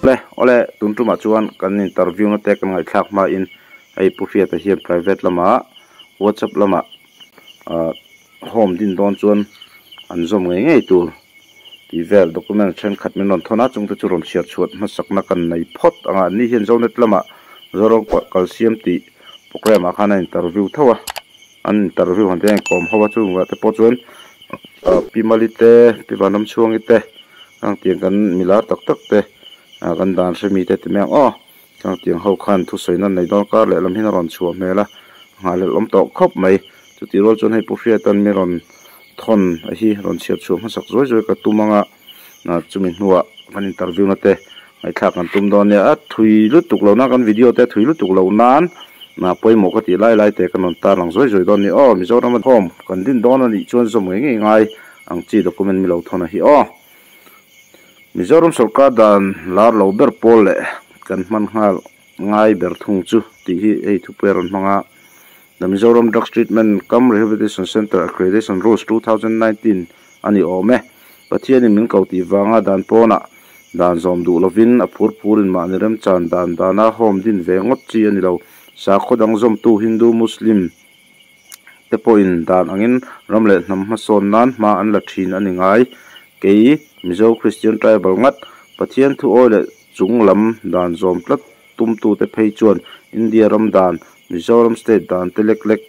Le awle tun tumah chuan kan interview na te kan ngaihthlak hmain hei Pu Hriata hian private lamah whatsapp lamah ah home din dawn chuan an zawm ngei ngei tur tih vel document thenkhat min rawn thawn a chungte chu rawn chhiar chhuat hmasakna kan nei phawt ang a an ni hian zonet lamah Zoram kalsiam tih programme ah khan a interview tho a an interview han te a inkawm ho a chungah te pawh chuan ah Pi Mali te Pi Vanramchhuangi te khang tiang kan milar tak tak te ah kan dan hre mi te ti mai ang aw khang tiang ho khan thusawi nan nei dawn kar lehlam hian a rawn chhuah hmel a nghahhlelh awm tawh khawp mai chutih rual chuan hei Pu Hriatan mi rawn thawn a hi rawn chhiar chhuah hmasak zuai zuai ka tum ang a ah chumi hnuah kan interview na te ngaihthlak kan tum dawn nia a thui lutuk lo nan kan video te a thui lutuk lo nan ah pawimawh ka tih lai lai te kan rawn tar lang zuai zuai dawn a ni aw Mizoram a home kan din dawn a nih chuan zawm ngei ngei ngai ang chi document mi lo thawn a hi aw. Mizoram sorkar dan lar lo ber pawl leh kan hman nghal ngai ber thung chu tih hi hei thupui a rawn hmang a. The Mizoram Drugs Treatment Cum Rehabilitation Centre Accreditation Rules 2019 a ni awm e. Pathianin min ko tih vanga dan pawnah dan zawm duh lovin a phur phurin mahni remchan dan dana home din ve ngawt chi a ni lo. Sakhaw dang zawmtu Hindu, Muslim te pawhin dan angin ram leh hnam hmasawn nan hma an la thin a ni ngai. Kei Mizo Christian Tribal ngat Pathian thu awi leh chung lam dan zawm tlat tumtute phei chuan India ram dan, Mizoram state dan te lek lek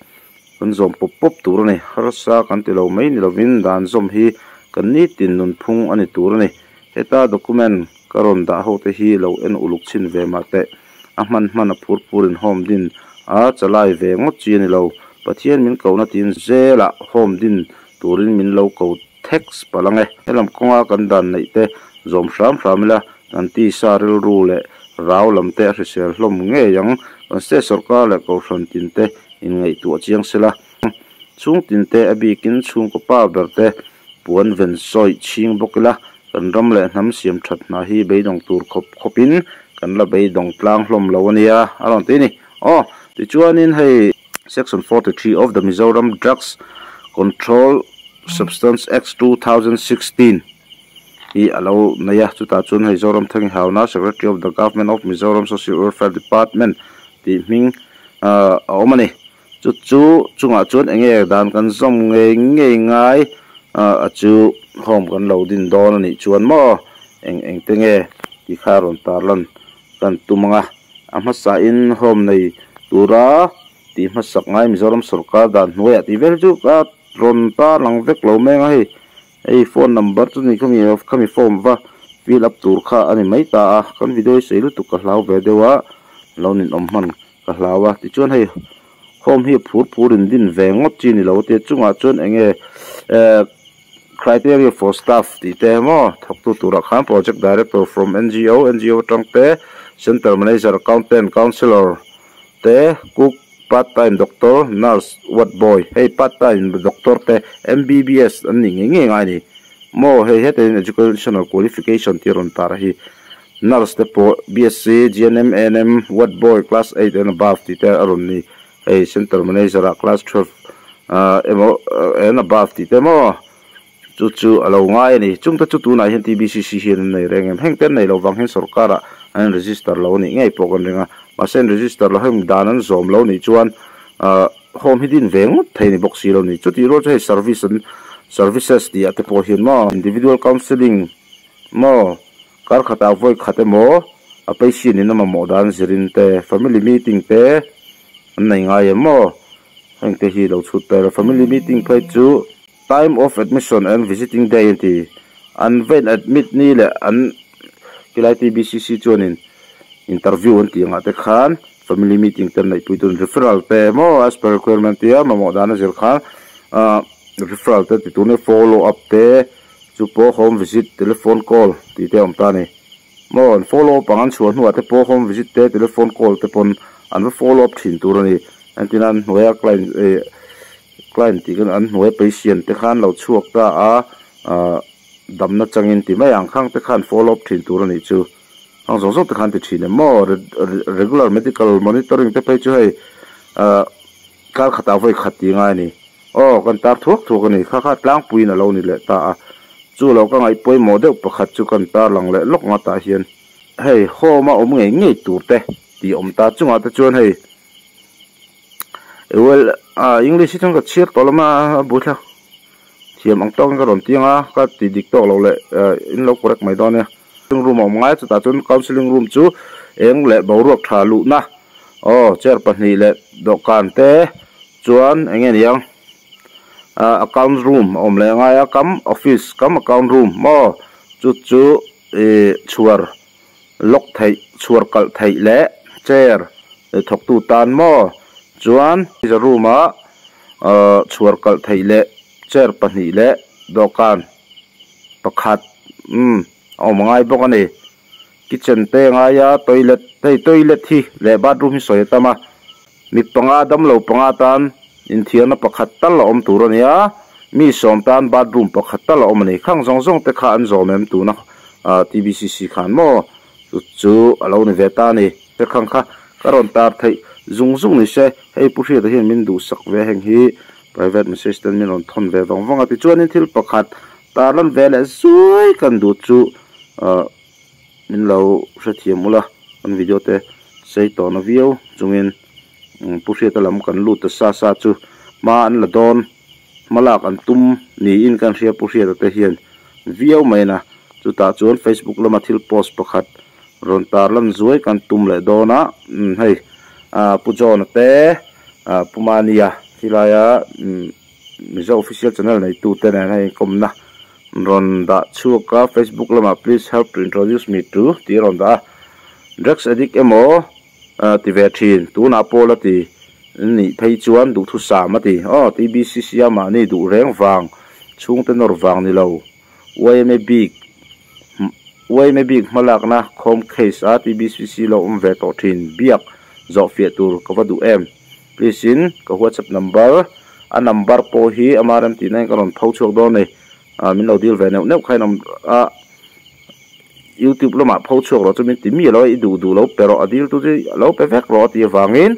kan zawm pawp pawp tur a ni. Harsa kan ti lo mai ni lovin dan zawm hi kan nitin nunphung a ni tur a ni. Heta document ka rawn dah ho te hi lo en uluk chhin ve mah teh. A hman hman a phur phur in home din a chalai ve ngawt chi a ni lo. Pathian min kohna tiin zelah home din turin min lo ko theks palh ang e. Helam kawnga kan dan neih te zawm hram hram ila kan tisa rilru leh rau lam te a hrisel hlawm ngei ang. Kan state sorkar leh kohhran tin te inngaihtuah chiang sela. Chhung tin te a bikin chhungkaw pa ber te puan ven sawi chhing bawk ila kan ram leh hnam siam that hna hi beidawng tur khawp khawpin kan la beidawng tlang hlawm lo a nia a rawn ti a ni. Aw tichuanin hei Section 43 of the Mizoram Drugs Control Substance Act 2016 hi a lo nei a, chutah chuan hei Zoram Thangi Hauna Secretary of the Government of Mizoram Social Welfare Department tih hming a awm a ni. Chu chu chungah chuan eng nge dan kan zawm ngei ngei ngai a chu home kan lo din dawn a nih chuan maw eng eng te nge tih kha a rawn tarlan kan tum ang a, a hmasain home nei tura tih hmasak ngai Mizoram sorkar dan hnuaiah tih vel chu ka rawn tarlang vek lo meng a hei hei phone number chu ni khami khami form va fill up tur kha a ni mai ta a kan video hi sei lutuk ka hlau ve deuh a lo ninawm hman ka hlau a tichuan hei home hi phur phur in din ve ngawt chi ni lo tia chungah chuan eng nge eh criteria for staff tih te maw thawktu turah khan project director from N_G_O N_G_O atang te center manager accountant counsellor te cook part time doctor nurse ward boy hei part time doctor te M_B_B_S an nih ngei ngei ngai a ni maw hei hetiang educational qualification tih a rawn tar a hi. Nurse te pawh BSc, GNM, ANM, ward boy class 8 and above tih te a rawn ni. Hei center manager ah class 12 ah emaw and above tih te maw chu chu a lo ngai a ni. Chung te chu tunah hian TBCC hian an nei reng em? Heng te an nei lo vang hian sorkar ah an in register lo a nih ngei pawh kan ring a. Mahse an register lo heng dan an zawm lo nih chuan ah home hi din ve ngawt thei a ni bawk si lo ni. Chutih rual chu hei service an services tih ah te pawh hian maw individual counselling maw Kar khatah vawi khat emaw a patient in a mamawh dan zirin te, family meeting te an nei ngai em maw? Heng te hi lo chhut per a, family meeting phei chu time of admission and visiting day an ti, an vein admit ni leh an khilai TBCC chuanin interview an tih angah te khan family meeting te an neihpui tur referral te maw as per requirement tia mamawh dan a zir khan ah referral te ti tur nia follow up te. Chu pawh home visit, telephone call tih te a awm ta a ni. Maw an follow up ang an chhuah hnuah te pawh home visit te, telephone call te pawn an va follow up thin tur a ni. Entirna an hnuaia client eh client tih khan an hnuaia patient te khan lo chhuak ta a, ah damna changin ti mai ang khang te khan follow up thin tur a nih chu. Khang zawng zawng te khan ti thin em maw regular medical monitoring te phei chu hei ah kar khatah vawi khat tih ngai a ni. Aw, kan tar thuak thuak a ni. Kha kha tlangpuiin a lo ni leh ta a. Chu lo ka ngaih pawimawh deuh pakhat chu kan tar lang leh lawk ngatah hian Hei home a awm ngei ngei tur te tih awm ta chungah te chuan hei well ah english hi chuan ka chhiar tawh lama a buaithlak thiam ang tawkin ka rawn ti ang a ka ti dik tawk lo leh in lo correct mai dawn nia room a awm ngai a chutah chuan counselling room chu eng leh boruak tha luhna aw chair pahnih leh dawhkan te chuan eng nge niang ah account room a awm leh ngai a kam office kam account room maw chu chu. Ih chhuar lock theih, chhuar kalh theih leh chair thawktu tan maw? Chuan room ah chhuar kalh theih leh chair pahnih leh dawhkan pakhat umm a awm ngai bawk a ni. Kitchen te a ngai a, toilet hei toilet hi leh bathroom hi sawi a tam a, mi panga damlo panga tan inthiarna pakhat tal a awm tur a ni a, mi sawm tan bathroom pakhat tal a awm a ni. Khang zawng zawng te kha an zawm em tuna TBCC khan maw chu chu a lo ni ve ta a ni. He khang kha ka rawn tar theih zung zung ni se, hei Pu Hriata hian min duhsak ve heng hi private message ten min rawn thawn ve vang vang a, tichuanin thil pakhat tarlan ve leh zuai kan duh chu min lo hrethiam ula kan video te sei tawhna viau chungin. Pu Hriata lam kan lut ta sa sa chu hma an la dawn, hma lak an tum niin kan hria Pu Hriata te hian viau mai na. Chutah chuan Facebook lama thil post pakhat rawn tar lan zuai kan tum leh dawn a, hei Pu John-a te, Pu Mania thilaia Mizo Official Channel neitu te nen hei inkawmna rawn dah chhuak a, Facebook lamah please help to introduce me to tih a rawn dah a, drugs addict emaw A ti ve thin. Tunah pawh la ti nih phei chuan duhthusam a ti. Aw, TBCC a mahni duh reng vang, chhungte nawr vang ni lo. Yma bik yma bik hmalakna khawm case a TBCC lo awm ve tawh thin. Biak zawh fiah tur ka va duh em. Please in ka whatsapp number a number pawh hi ama rem tihna in ka rawn pho chhuak dawn a ni. Min lo deal ve neuh neuh kha in awm a. Youtube lamah pho chhuak rawh chu min ti mi alo i duh duh lo pe rawh a dil tu chu lo pe vek rawh a tih avangin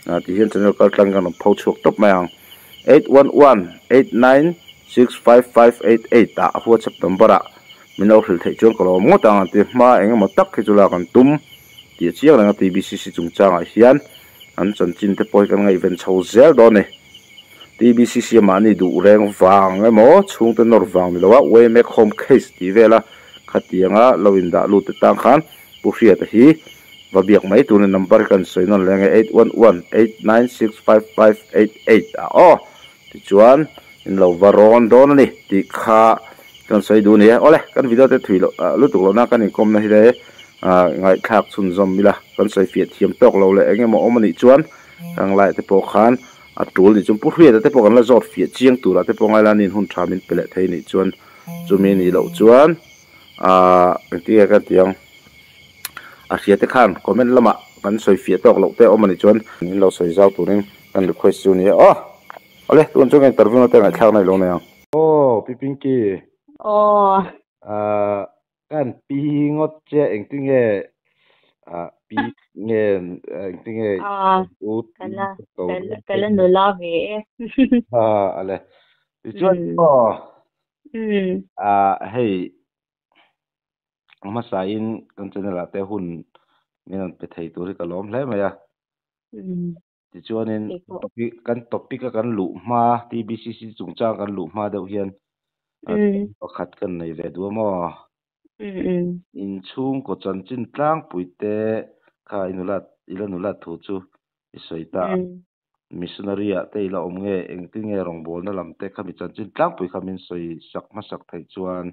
ah ti hian channel kal tlang hian rawn pho chhuak tawp mai ang 8118965588 ah a whatsapp number ah min lo hrilh theih chuan ka lawm ngawt ang an ti hma eng emaw tak hi chu lak an tum tih a chiang reng a TBCC chungchangah hian an chanchin te pawh hi kan ngaihven chho zel dawn a ni. TBCC a mahni duh reng vang emaw chhungte nawr vang ni loa Waymack Home Case tih vela khatianga lo indah lut te tang khan Pu Hriata hi va biak mai tur ni number hi kan sawi nawn leng e 8118965588 ah aw tichuan in lo va rawn dawn a ni tih kha kan sawi duh a ni e awle kan video te thui loh lutuk lohna kan inkawmna hi le ngaihthlak chhunzawm ila kan sawi fiah thiam tawk lo leh eng emaw awm a nih chuan Heng lai te pawh khan a tul nih chuan Pu Hriata te pawh kan la zawt fiah chiang turah te pawh ngaila nin hun tha min pe leh thei nih chuan chumi nih loh chuan aah engtin nge ka ti ang a hria te khan comment lamah kan sawi fiah tawk loh te a awm a nih chuan min lo sawi zau turin kan request chu a ni e aw awle tun chu ka interview na te ngaihthlak na i lo nei ang. Aw Pi Pinky. Aw. Aah Kan pi ngawt che engtin nge ah pi nge engtin nge u Kala kala nula ve e. Ha ale. Tichuan maw ah hei hmasa in kan channel ah te hun min rawn pe thei tur hi ka lawm hle mai a. Tichuanin kan topic a kan luh hma TBCC chungchang kan luh hma deuh hian pakhat kan nei ve duh a maw? Inchhungkaw chanchin tlangpui te kha i nulat i la nulat thu chu i sawi ta a. Missionary ah te i la awm nge engtin nge rawngbawlna lam te kha mi chanchin tlangpui kha min sawi sak hmasak theih chuan.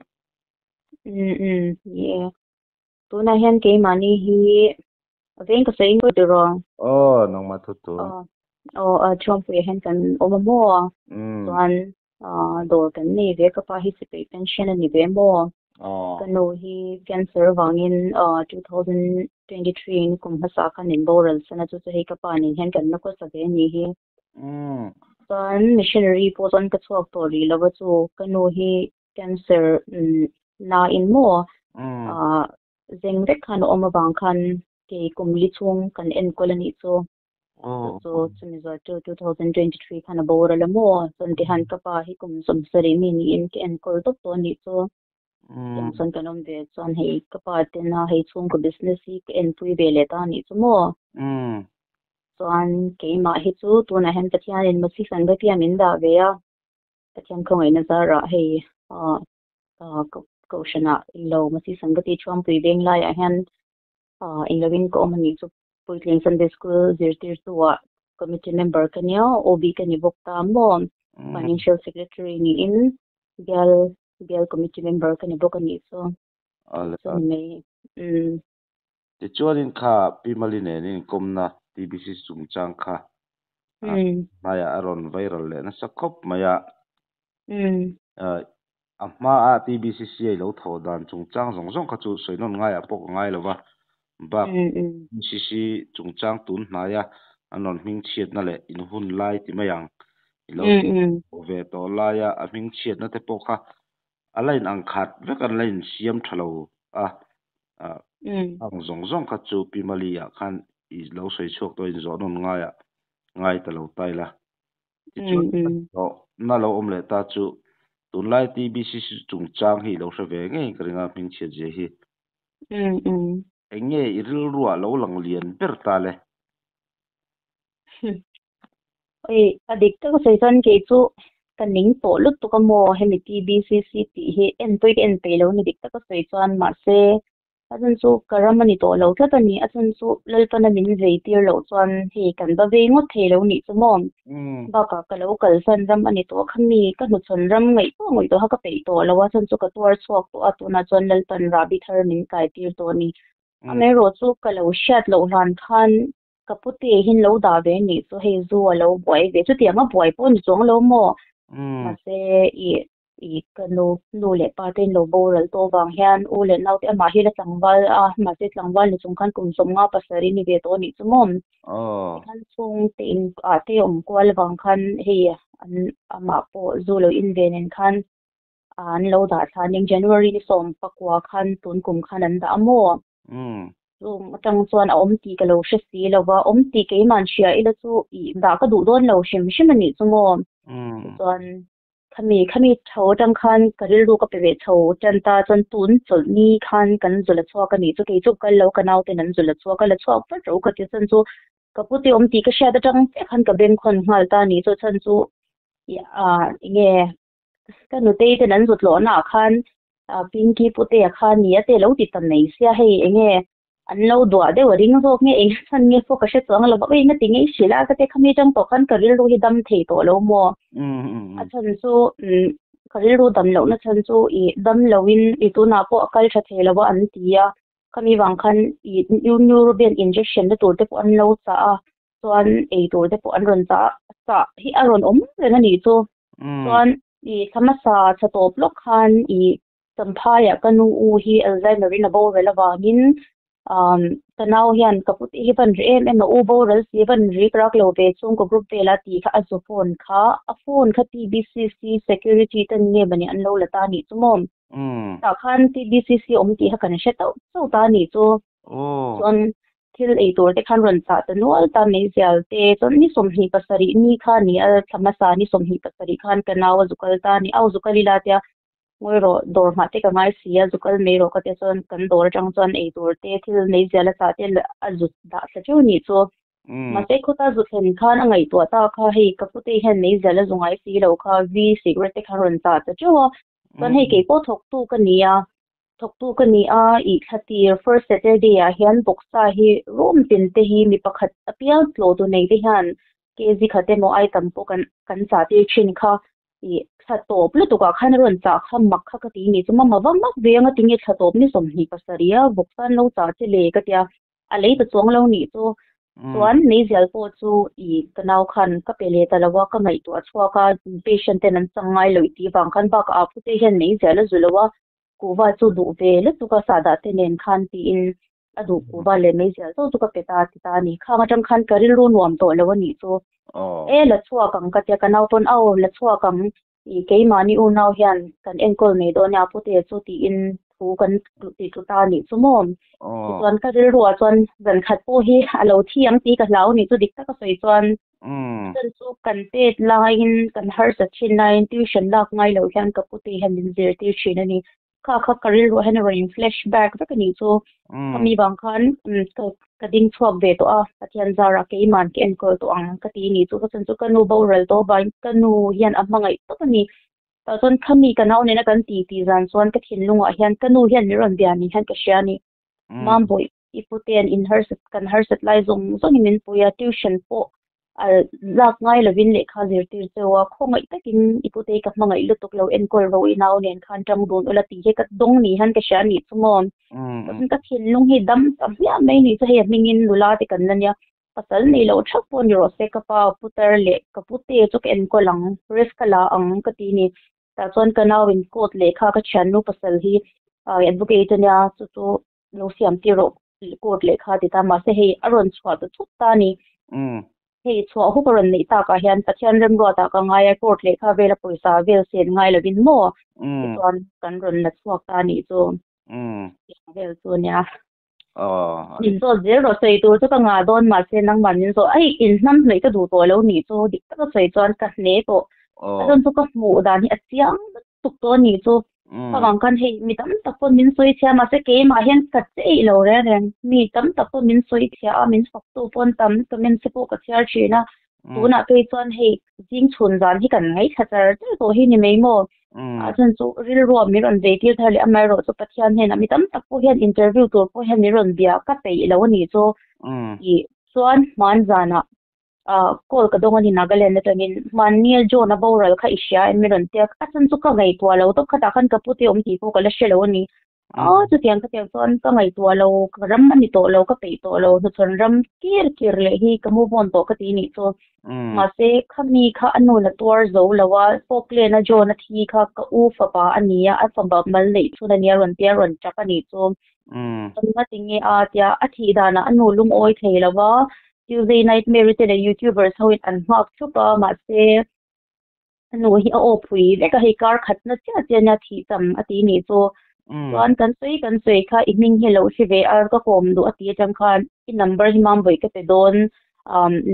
Ni e. Tunah hian keimahni hi veng ka sawi ngawt tiraw? Aw, nangmah thu tur. Aw, aw, a Thuampuiah hian kan awm a maw? Chuan dawr kan nei ve, ka pa hi sipai pension a ni ve maw? Aw. Ka nu hi cancer vangin 2023 in kum hmasa khan min boral san a, chu chu hei ka pa nen hian kan la khawsa ve a nih hi. Chuan missionary pawh chuan ka chhuak tawh rih lo va chu, ka nu hi Cancer na in maw zeng vek khan a awm avang khan kei kum li chhung kan enkawl a nih chu. Chu chumi zawh chu 2023 khan a boral a maw? Chuan tihan ka pa hi kum 70 mi niin ka enkawl tawp tawh a nih chu. Tiang chuan kan awm ve chuan hei ka pa tena hei chhungkaw business hi ka enpui ve leh ta a nih chu maw? Chuan keimah hi chu tunah hian Pathianin Masi Sangatia min dah ve a, Pathian khawngaihna zarah hei Kohhranah ilo Masi Sangati Thuampui veng laiah hian inloin ka awm a nih chu Puitling Sunday School zirtirtu-ah committee member ka nia, OB ka ni bawk ta maw? Financial Secretary niin bial bial committee member ka ni bawk a nih chu. Chu ni mai. Tichuanin kha Pi Mali nen inkawmna TBC chungchang kha hnaiah a rawn viral leh nasa khawp mai a. A hmaa TBCC a ilo thawh dan chungchang zawng zawng kha chu sawi nawn ngaiah pawh ka ngai lo va. Bak TBCC chungchang tun hnaia an rawn hmingchhiatna leh inhun lai ti mai ang ilo thawh ve tawh laia a hmingchhiatna te pawh kha a la in ang khat vek an la insiam tha lo a. Ang zawng zawng kha chu Pi Mali ah khan i lo sawi chhuak tawh inzawh nawn ngaiah ngai ta lo ta ila. Tichuan na lo awm leh ta chu tunlai TBCC chungchang hi i lo hre ve ngei ka ring a hmingchhiat zia hi. Eng nge i rilruah lo lang lian ber ta le? Oi, a dik tak a sawi chuan kei chu ka ning tawh lutuk a maw hemi TBCC tih hi en pawh hi ka en peih lo a ni dik tak a sawi chuan mahse a chhan chu ka ram a ni tawh lo tlat a ni a chhan chu Lalpana min vei tir loh chuan hei kan va vei ngawt thei lo nih chu maw bakah ka lo kalsan ram a ni tawh kha mi ka hnuchhawn ram ngaihtuah ngaihtuah kha ka peih tawh lo a chhan chu ka tuar chhuak tawh a tunah chuan Lalpan rahbi thar min kai tir tawh a ni amaherawh chu ka lo hriat loh hlan khan Ka pute hian lo dah ve nih chu hei zu a lo buai ve chutiang a buai pawh ni chuang lo maw? Mahse i i ka nu nu leh pa te in lo boral tawh vang hian u leh nau te amah hi la tlangval a mahse tlangval ni chung khan kum sawmnga pasarih ni ve tawh nih chu maw? Tikhan chhungte in ah te awm kual vang khan hei an amah pawh zu lo in ve nen khan an lo dah thla ning January ni sawm pakua khan tun kum khan an dah a maw? Chung atang chuan a awm tih ka lo hre si lo va, awm tih keimahn hria ila chu ih dah ka duh dawn lo hrim hrim a nih chu maw? Tichuan khami khami tho atang khan ka rilru ka pe ve chho tan ta chuan tun chawlh ni khan kan zul a chhuak a nih chu kei chu kal lo ka nauten an zul a chhuak a la chhuak vat rawh u ka ti chuan chu ka pute awm tih ka hriat atang chiah khan ka bengkhawn nghal ta a nih chu chhan chu ih ah enge Ka nutei ten an zut lawhna ah khan Pinky putea kha nia te lo ti ta mai sia hei enge an lo duah deuh a ring zawk nge eng chhan nge pawh ka hre chuang lo eng a ti ngei hrilh a ka te khami atang tawh khan ka rilru hi dam thei tawh lo maw a chhan chu ka rilru dam lohna chhan chu i dam lo in i tunah pawh a kal tha thei lo a an ti a khami vang khan i neurobian injection na tur te pawh an lo chah a chuan ei tur te pawh an rawn chah chah hi a rawn awm reng a nih chu. Chuan i thla hmasa tha tawp lawk khan i Champhaiah ka nu u hi Alzheimer in a boral avangin ka nau hian ka pute hi van ri em em a u boral si van rik rak lo ve chhungkaw group vela tih kha a zu phone kha a phone kha TBCC security ten nge mawni an lo la ta a nih chu maw. Tah khan TBCC awm tih kha kan hre tauh chauh ta a nih chu. Chuan thil ei tur te khan rawn chah ta nual ta mai zial te chuan ni 27 ni kha ni a thla hmasa ni 27 khan ka nau a zu kal ta a ni au zu kal ila tia ngawi rawh dawr hmah te ka ngai si a zu kal mai rawh ka tia chuan kan dawr atang chuan ei tur te thil mai zial a chah te a zu dah thla teuh ni chu mahse khawta zu thlen khan a ngaihtuah ta kha hei ka pute hian mai zial a zu ngai si lo kha v cigarette te khan rawn chah ta teuh a chuan hei kei pawh thawktu ka ni a. Thawktu ka ni a, ih thla tir first Saturday ah hian Bawksa hi room tin te hi mi pakhat apiang tlawh tu nei te hian kg khat emaw ai tam pawh kan kan chah tir thin kha ih thla tawp lutuk ah khan a rawn chah kha mak kha ka ti ni chu mama va mak ve anga tinge thla tawp ni 27 a Bawksa an lo chah che le ka tia a lei ta chuang lo nih chu chuan meizial pawh chu ih ka nau khan ka pe leh ta lo a ka ngaihtuah chhuak a patient ten an chang ngai lo i tih vang khan bakah a pute hian meizial a zu lo a Kuhva chu duh ve lutuk a sahdah te nen khan tiin a duh kuhva leh meizial chauh chu ka pe ta ti ta a ni. Khang atang khan ka rilru nuam tawh lo a nih chu. E la chhuak ang ka tia ka nau pawn au la chhuak ang i keimahni unau hian kan enkawl mai dawn nia pute chu tiin thu kan ti tlu ta a nih chu maw. Tichuan ka rilruah chuan zan khat pawh hi a lo thi ang tih ka hlau a nih chu dik taka sawi chuan. Chhan chu kan tet laiin kan harsat thin laiin tuition lak ngai loh hian ka pute hian min zirtir thin a ni. Kha kha ka rilruah hian a rawn in flash back vek a nih chu. Khami vang khan ka ding chhuak ve tawh a, Pathian zarah keiman ka enkawl tawh ang ka ti a nih chu. Ka chhan chu ka nu boral tawh avangin ka nu hian a hmangaih tawp a ni. Tah chuan khami ka nau nena kan ti tih zan chuan ka thinlungah hian ka nu hian min rawn bia ni hian ka hria a ni. Mambawi i puten in harsat kan harsat lai zawng zawngin min pui a, tuition pawh a lak ngai lovin lehkha zirtir cheu a, khawngaih takin i pute ka hmangaih lutuk lo enkawl ro i nau nen khan tang dun ula tih hi ka dawng ni hian ka hria a nih chu maw. Chuan ka thinlung hi dam ta hmiah mai ni chu hei a hmingin nula te kan la nia, pasal nei loh thap pawh ni rawh se ka pa putar leh ka pute chu ka enkawl ang, risk ka la ang ka ti ni. Tah chuan ka nau in court lehkha ka thiannu pasal hi advocate a nia chu chu lo siam tir rawh court lehkha ti ta mahse hei a rawn chhuah ta thut ta a ni. Hei chhuah hup a rawn neih takah hian Pathian remruatah ka ngai a court lehkha vela pawisa vel sen ngai lovin maw tichuan kan rawn la chhuak ta a nih chu tiang vel chu a nia. Min zawt zel rawh sawi tur chu ka ngah dawn mahse nangmah min zawh hei in hnam hnawih ka duh tawh lo nih chu dik taka sawi chuan ka hne tawh a chuan chu ka hmuh dan hi a chiang lutuk tawh a nih chu Chuvang khan hei mi tam tak pawn min sawi chhia mahse keimah hian ka cheih lo reng reng mi tam tak pawn min sawi chhia a min fak tu pawn tam comments te pawh ka chhiar thin a tunah phei chuan hei zing chhun zan hi kan ngaithla char char tawh hi ni mai maw a chhan chu rilru ah min rawn vei tir thar leh amaherawh chu Pathian hnenah mi tam tak pawh hian interview tur pawh hian min rawn bia ka peih lo a nih chu tih chuan hman zanah ah call ka dawng a ni Nagaland atangin hmanni a John a boral kha i hria em min rawn tia a chhan chu ka ngaihtuah lo tawp khatah khan ka pute awm tih pawh ka la hre lo a ni a chutiang khatiang chuan ka ngaihtuah lo ka ram a ni tawh lo ka peih tawh lo hnuchhawn ram kir kir leh hi ka move on tawh ka ti nih chu mahse khami kha a nu la tuar zo lo a Falkland a John a thi kha ka u fapa a ni a a fapa mal neih chhun a nia rawn tia rawn tap a nih chu ngatinge a tia a thih danah a nu lungawi thei lo va Tuesday Nightmare te leh YouTubers ho in an nghak thup a, mahse a nu hi a aw phui vek a, hei kar khatna chiah chiah nia thih cham a ti nih chu. Chuan kan sawi kan sawi kha i hming hi lo hre ve a, ka kawm duh a ti atang khan i number hi mambawi ka pe dawn,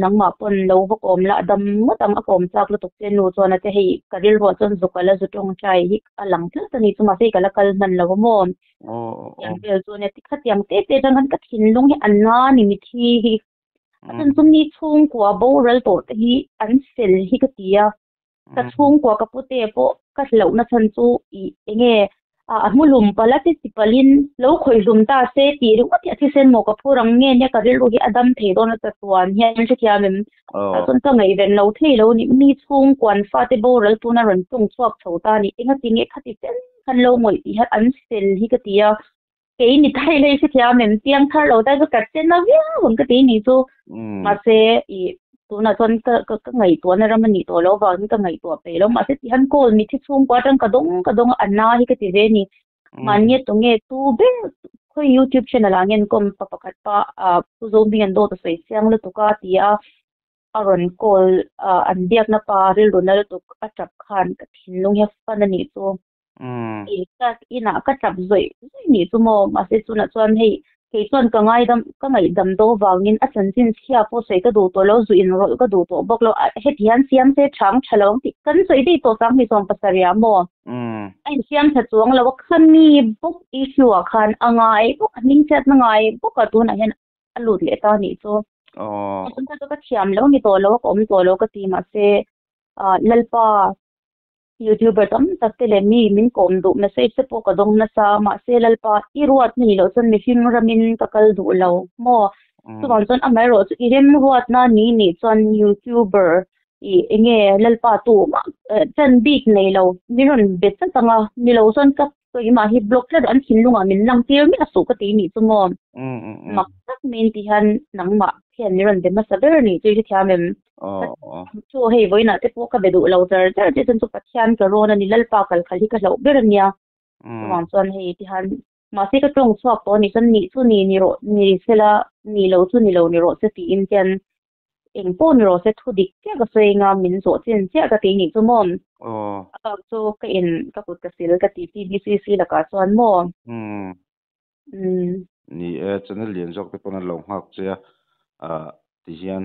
nangmah pawn lo va kawm la a dam ngawt ang a kawm chak lutuk che nu chuan a ti hei ka rilruah chuan zuk a la zu tawngtai hi a lang tlat a ni chu mahse ka la kal hman lo a maw. Tiang vel chu ania ti khatiang te te atang khan ka thinlung hi a na ni mithi hi a chhan chu mi chhungkua boral tawh te hi an fel hi ka ti a ka chhungkua ka pute pawh ka hlauh na chhan chu ih enge a hmu hlum palh a ti ti palhin lo khawih hlum ta se tih ringawt hi a thisen maw ka phur ang nge nia ka rilru hi a dam thei dawn a chatuan hian hrethiam em tah chuan ka ngaihven lo thei lo ni mi chhungkuan fate boral tuna rawn tung chhuak chho ta a ni engatinge khati chen Khan lo ngawih tih hian an fel hi ka ti a, kei ni thai lei hrethiam em chiang thar lo ta chu ka che na viau ang ka ti ni chu. Mahse i tunah chuan ka ka ka ngaihtuahna ram a nih tawh loh avangin ka ngaihtuah peih lo. Mahse ti hian call mitthi chhungkua atang ka dawng ka dawng a, a na hi ka ti ve a ni. Mahni tunge tu ber khawi youtube channel ah nge an kawm pa pakhat pa ah Pu Zohming an dawt a sawi chiang lutuk a ti a. a rawn call ah an biakna pa rilru na lutuk a tap khan ka thinlung hi a fan a nih chu. In fact inah ka tap zawih zawih nih chu maw mahse chunah chuan hei kei chuan ka ngaidam ka ngaihdam do vangin a chanchin chhia pawh sawi ka duh tawh lo zu inrawlh ka duh tawh bawk lo a heti hian siam se chhang tha lo ang tih kan sawi daih tawh sang hnih 70 ah maw a insiam tha chuang lo a khami bawk issue ah khan a ngai bawk a hmingchhiatna ngai bawk a tunah hian a lut leh ta a nih chu. Chuan chu ka thiam lo ni tawh lo a, ka awm tawh lo ka ti mahse Lalpa YouTuber tam tak te leh mi min kawm duh message te pawh ka dawng nasa mahse Lalpa i ruat ni loh chuan mihring ramin ka kal duh lo maw. Chuvang chuan amaherawh chu i remruatna ni nih chuan YouTuber i enge Lalpa tu mah chan bik nei lo min rawn be chat anga ni lo chuan ka Keimah hi block tlat an thinlungah min lang tir miah suh ka ti nih chu maw? Mak tak mai in ti hian nangmah hian min rawn be hmasa ber nih chu i hrethiam em? Chu hei vawiinah te pawh ka be duh lo char char che chuan chu Pathian ka rawn a ni Lalpa kal khalh hi ka hlauh ber a nia. Chuvang chuan hei ti hian mahse ka tawng chhuak tawh a nih chuan nih chu ni ni rawh ni sela ni lo chu ni lo ni rawh se tiin hian Eng pawh ni rawh se thu dik chiah ka sawi anga min zawh chin chiah ka ti nih chu maw? A bak chu ka in ka kut ka sil ka ti TBCC lakah chuan maw? Umm. Ni e, channel lian zawk te pawn an lo nghak che a, ah tihian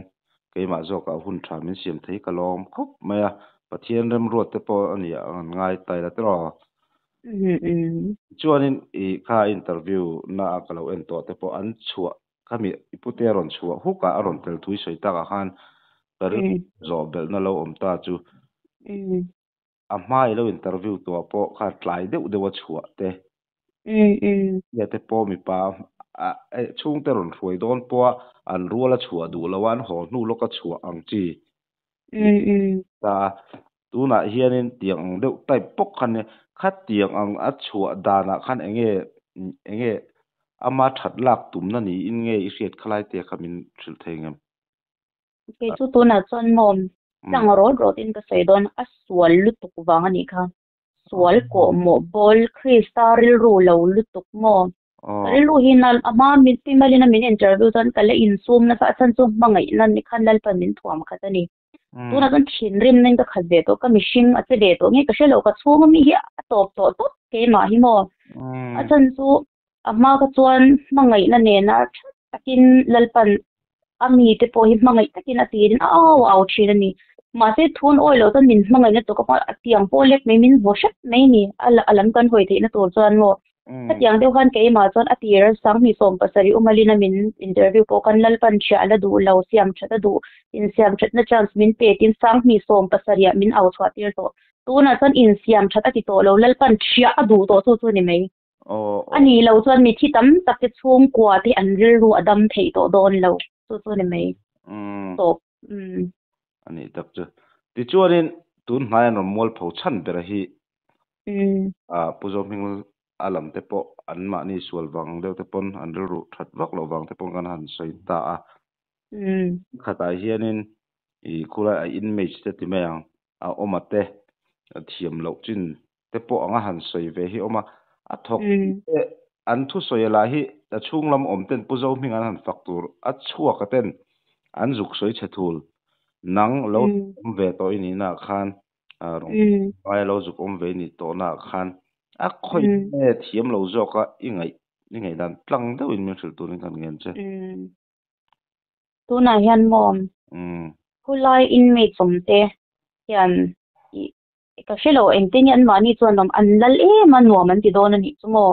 keimah zawkah hun tha min siam thei ka lawm khawp mai a, Pathian remruat te pawh a ni ang an ngai tai la tiraw? Mm mm. Chuanin i kha interview na a ka lo en tawh te pawh an chhuah khami i putea rawn chhuah huk a a rawn tel thui sawi takah khan ka rilru zawh belhna lo awm ta chu a hma i lo interview tawh ah pawh kha tlai deuh deuh a chhuah te nia te pawh mipa chhungte rawn hruai dawn pawha an rual a chhuah duh lo a an haw hnu lawka chhuah ang chi ta a. Tunah hianin tiang ang deuh type bawk kha nia, khatiang ang a chhuah danah khan enge enge ama that lak tumna niin nge i hriat kha lai te kha min hrilh thei ngem? Kei chu tunah chuan maw tlang rawt rawtin ka sawi dawn a sual lutuk vang a nih kha. Sual kawh mawh bawl Krista rilru lo lutuk maw? Ka rilru hi nal a hma min pi malin a min interview chuan ka la insum nasa a chhan chu hmangaihna ni khan Lalpan min thuam khat a ni. Tunah chuan thinrimna in ka khat ve tawh ka mihring a che ve tawh nge ka hre lo ka chhung ami hi a tawp tawh tawp keimah hi maw? A chhan chu a hma kha chuan hmangaihna nena tha takin Lalpan a mite pawh hi hmangaih takin a tirin a au au thin a ni. Mahse thun awi loh chuan min hmangaihna tur ka hma a tiang pawh lek mai min vaw hrep mai a ni. A lam kan hawi theihna tur chuan maw hetiang deuh khan keimah chuan a tir 2017 umalin a min interview pawh khan Lalpan chhiah a la duh lo, siam that a duh, insiam thatna chance min pe tin 2017 ah min au chhuah tir tawh. Tunah chuan insiam that a ti tawh lo, Lalpan chhiah a duh tawh chu chu ni mai. A nih loh chuan mithi tam tak te chhungkua te an rilru a dam theih tawh dawn lo, chu chu ni mai tawp. A nih tak chu. Tichuanin tun hnai an rawn mualpho chhan ber hi Pu Zohming a lam te pawh an mahni sual vang deuh te pawn an rilru that vak loh vang te pawn kan han sawi ta a. Khatah hianin i khulai a inmates te ti mai ang a awm a te thiam loh chin te pawh anga han sawi ve hi awm a, a thawk te an thusawi lah hi a chhung lam awm ten Pu Zohming an han fak tur a chhuak a ten an zuk sawi chhe thul nang lo awm ve tawh i nihna ah khan rawn ngai lo zuk awm ve i nih tawhna ah khan a khawih nge thiam lo zawk a i ngaih i ngaihdan tlang deuhin min hrilh turin kan ngen che. Tunah hian maw khulai inmate awm te hian Ka hre lo, engtin nge anmahni chuan nuam an lal em a, nuam an ti dawn a nih chu maw?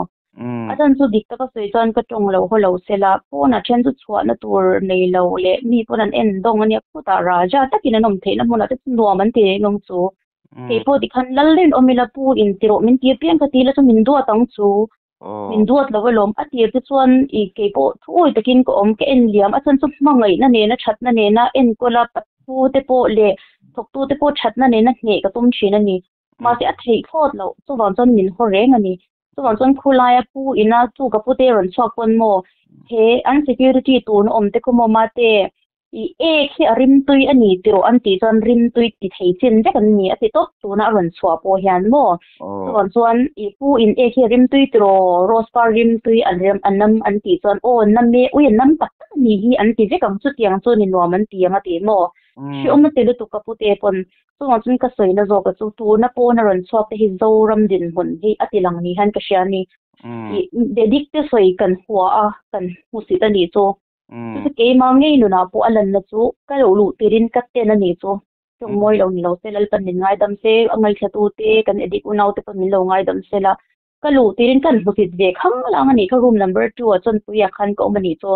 A chan chu dik taka sawi chuan ka tawng lo haw lo sela, pawnah then chu chhuahna tur nei lo leh mi pawn an en dawng a nia, khutah raja takin an awm theihna hmunah te chu nuam an ti reng ang chu. Kei pawh tikhan lal rin awm ila pu in ti rawh min ti apiang ka ti ila chu min duat ang chu. Min duat lo alawm, a tir te chuan i kei pawh thu awi takin ka awm, ka en liam, a chhan chu hmangaihna nena thatna nena enkawl a pathu te pawh leh thawktu te pawh thatna nena hneh ka tum thin a ni. Mahse a theih thlawt loh, chuvang chuan min haw reng a ni. Chuvang chuan khulaia pu ina chu ka pute rawn chhuak pawn maw, he an security tuna awm te khaw maw mate, I ek hi a rimtui a ni tih an tih chuan rimtui ti thei chin vek an ni a ti tawp tuna a rawn chhuah pawh hian maw chuvang chuan i pu in ek hi a rimtui tiraw rose par rimtui an rem a nam an tih chuan aw nam e ui a nam tak tak a ni hi an ti vek ang chutiang chu ni nuam an ti ang a ti maw hreawm a ti lutuk ka pute pawn chuvang chuan ka sawi na zawk a chu tuna pawn a rawn chhuak te hi Zoram dinhmun hi a ti lang ni hian ka hria a ni i dik te sawi kan hua a kan hmusit a nih chu. Chu keimah ngei nunah pawh a lanna chu ka lo luh tirin ka ten a nih chu. Tawng mawi lo ni lo se Lalpan min ngaidam se, a ngaihthla te kan edit unau te pawh min lo ngaidam se la, ka luh tirin kan hmusit ve khang lang a nih kha room number 2 ah chuan puia khan ka awm a nih chu.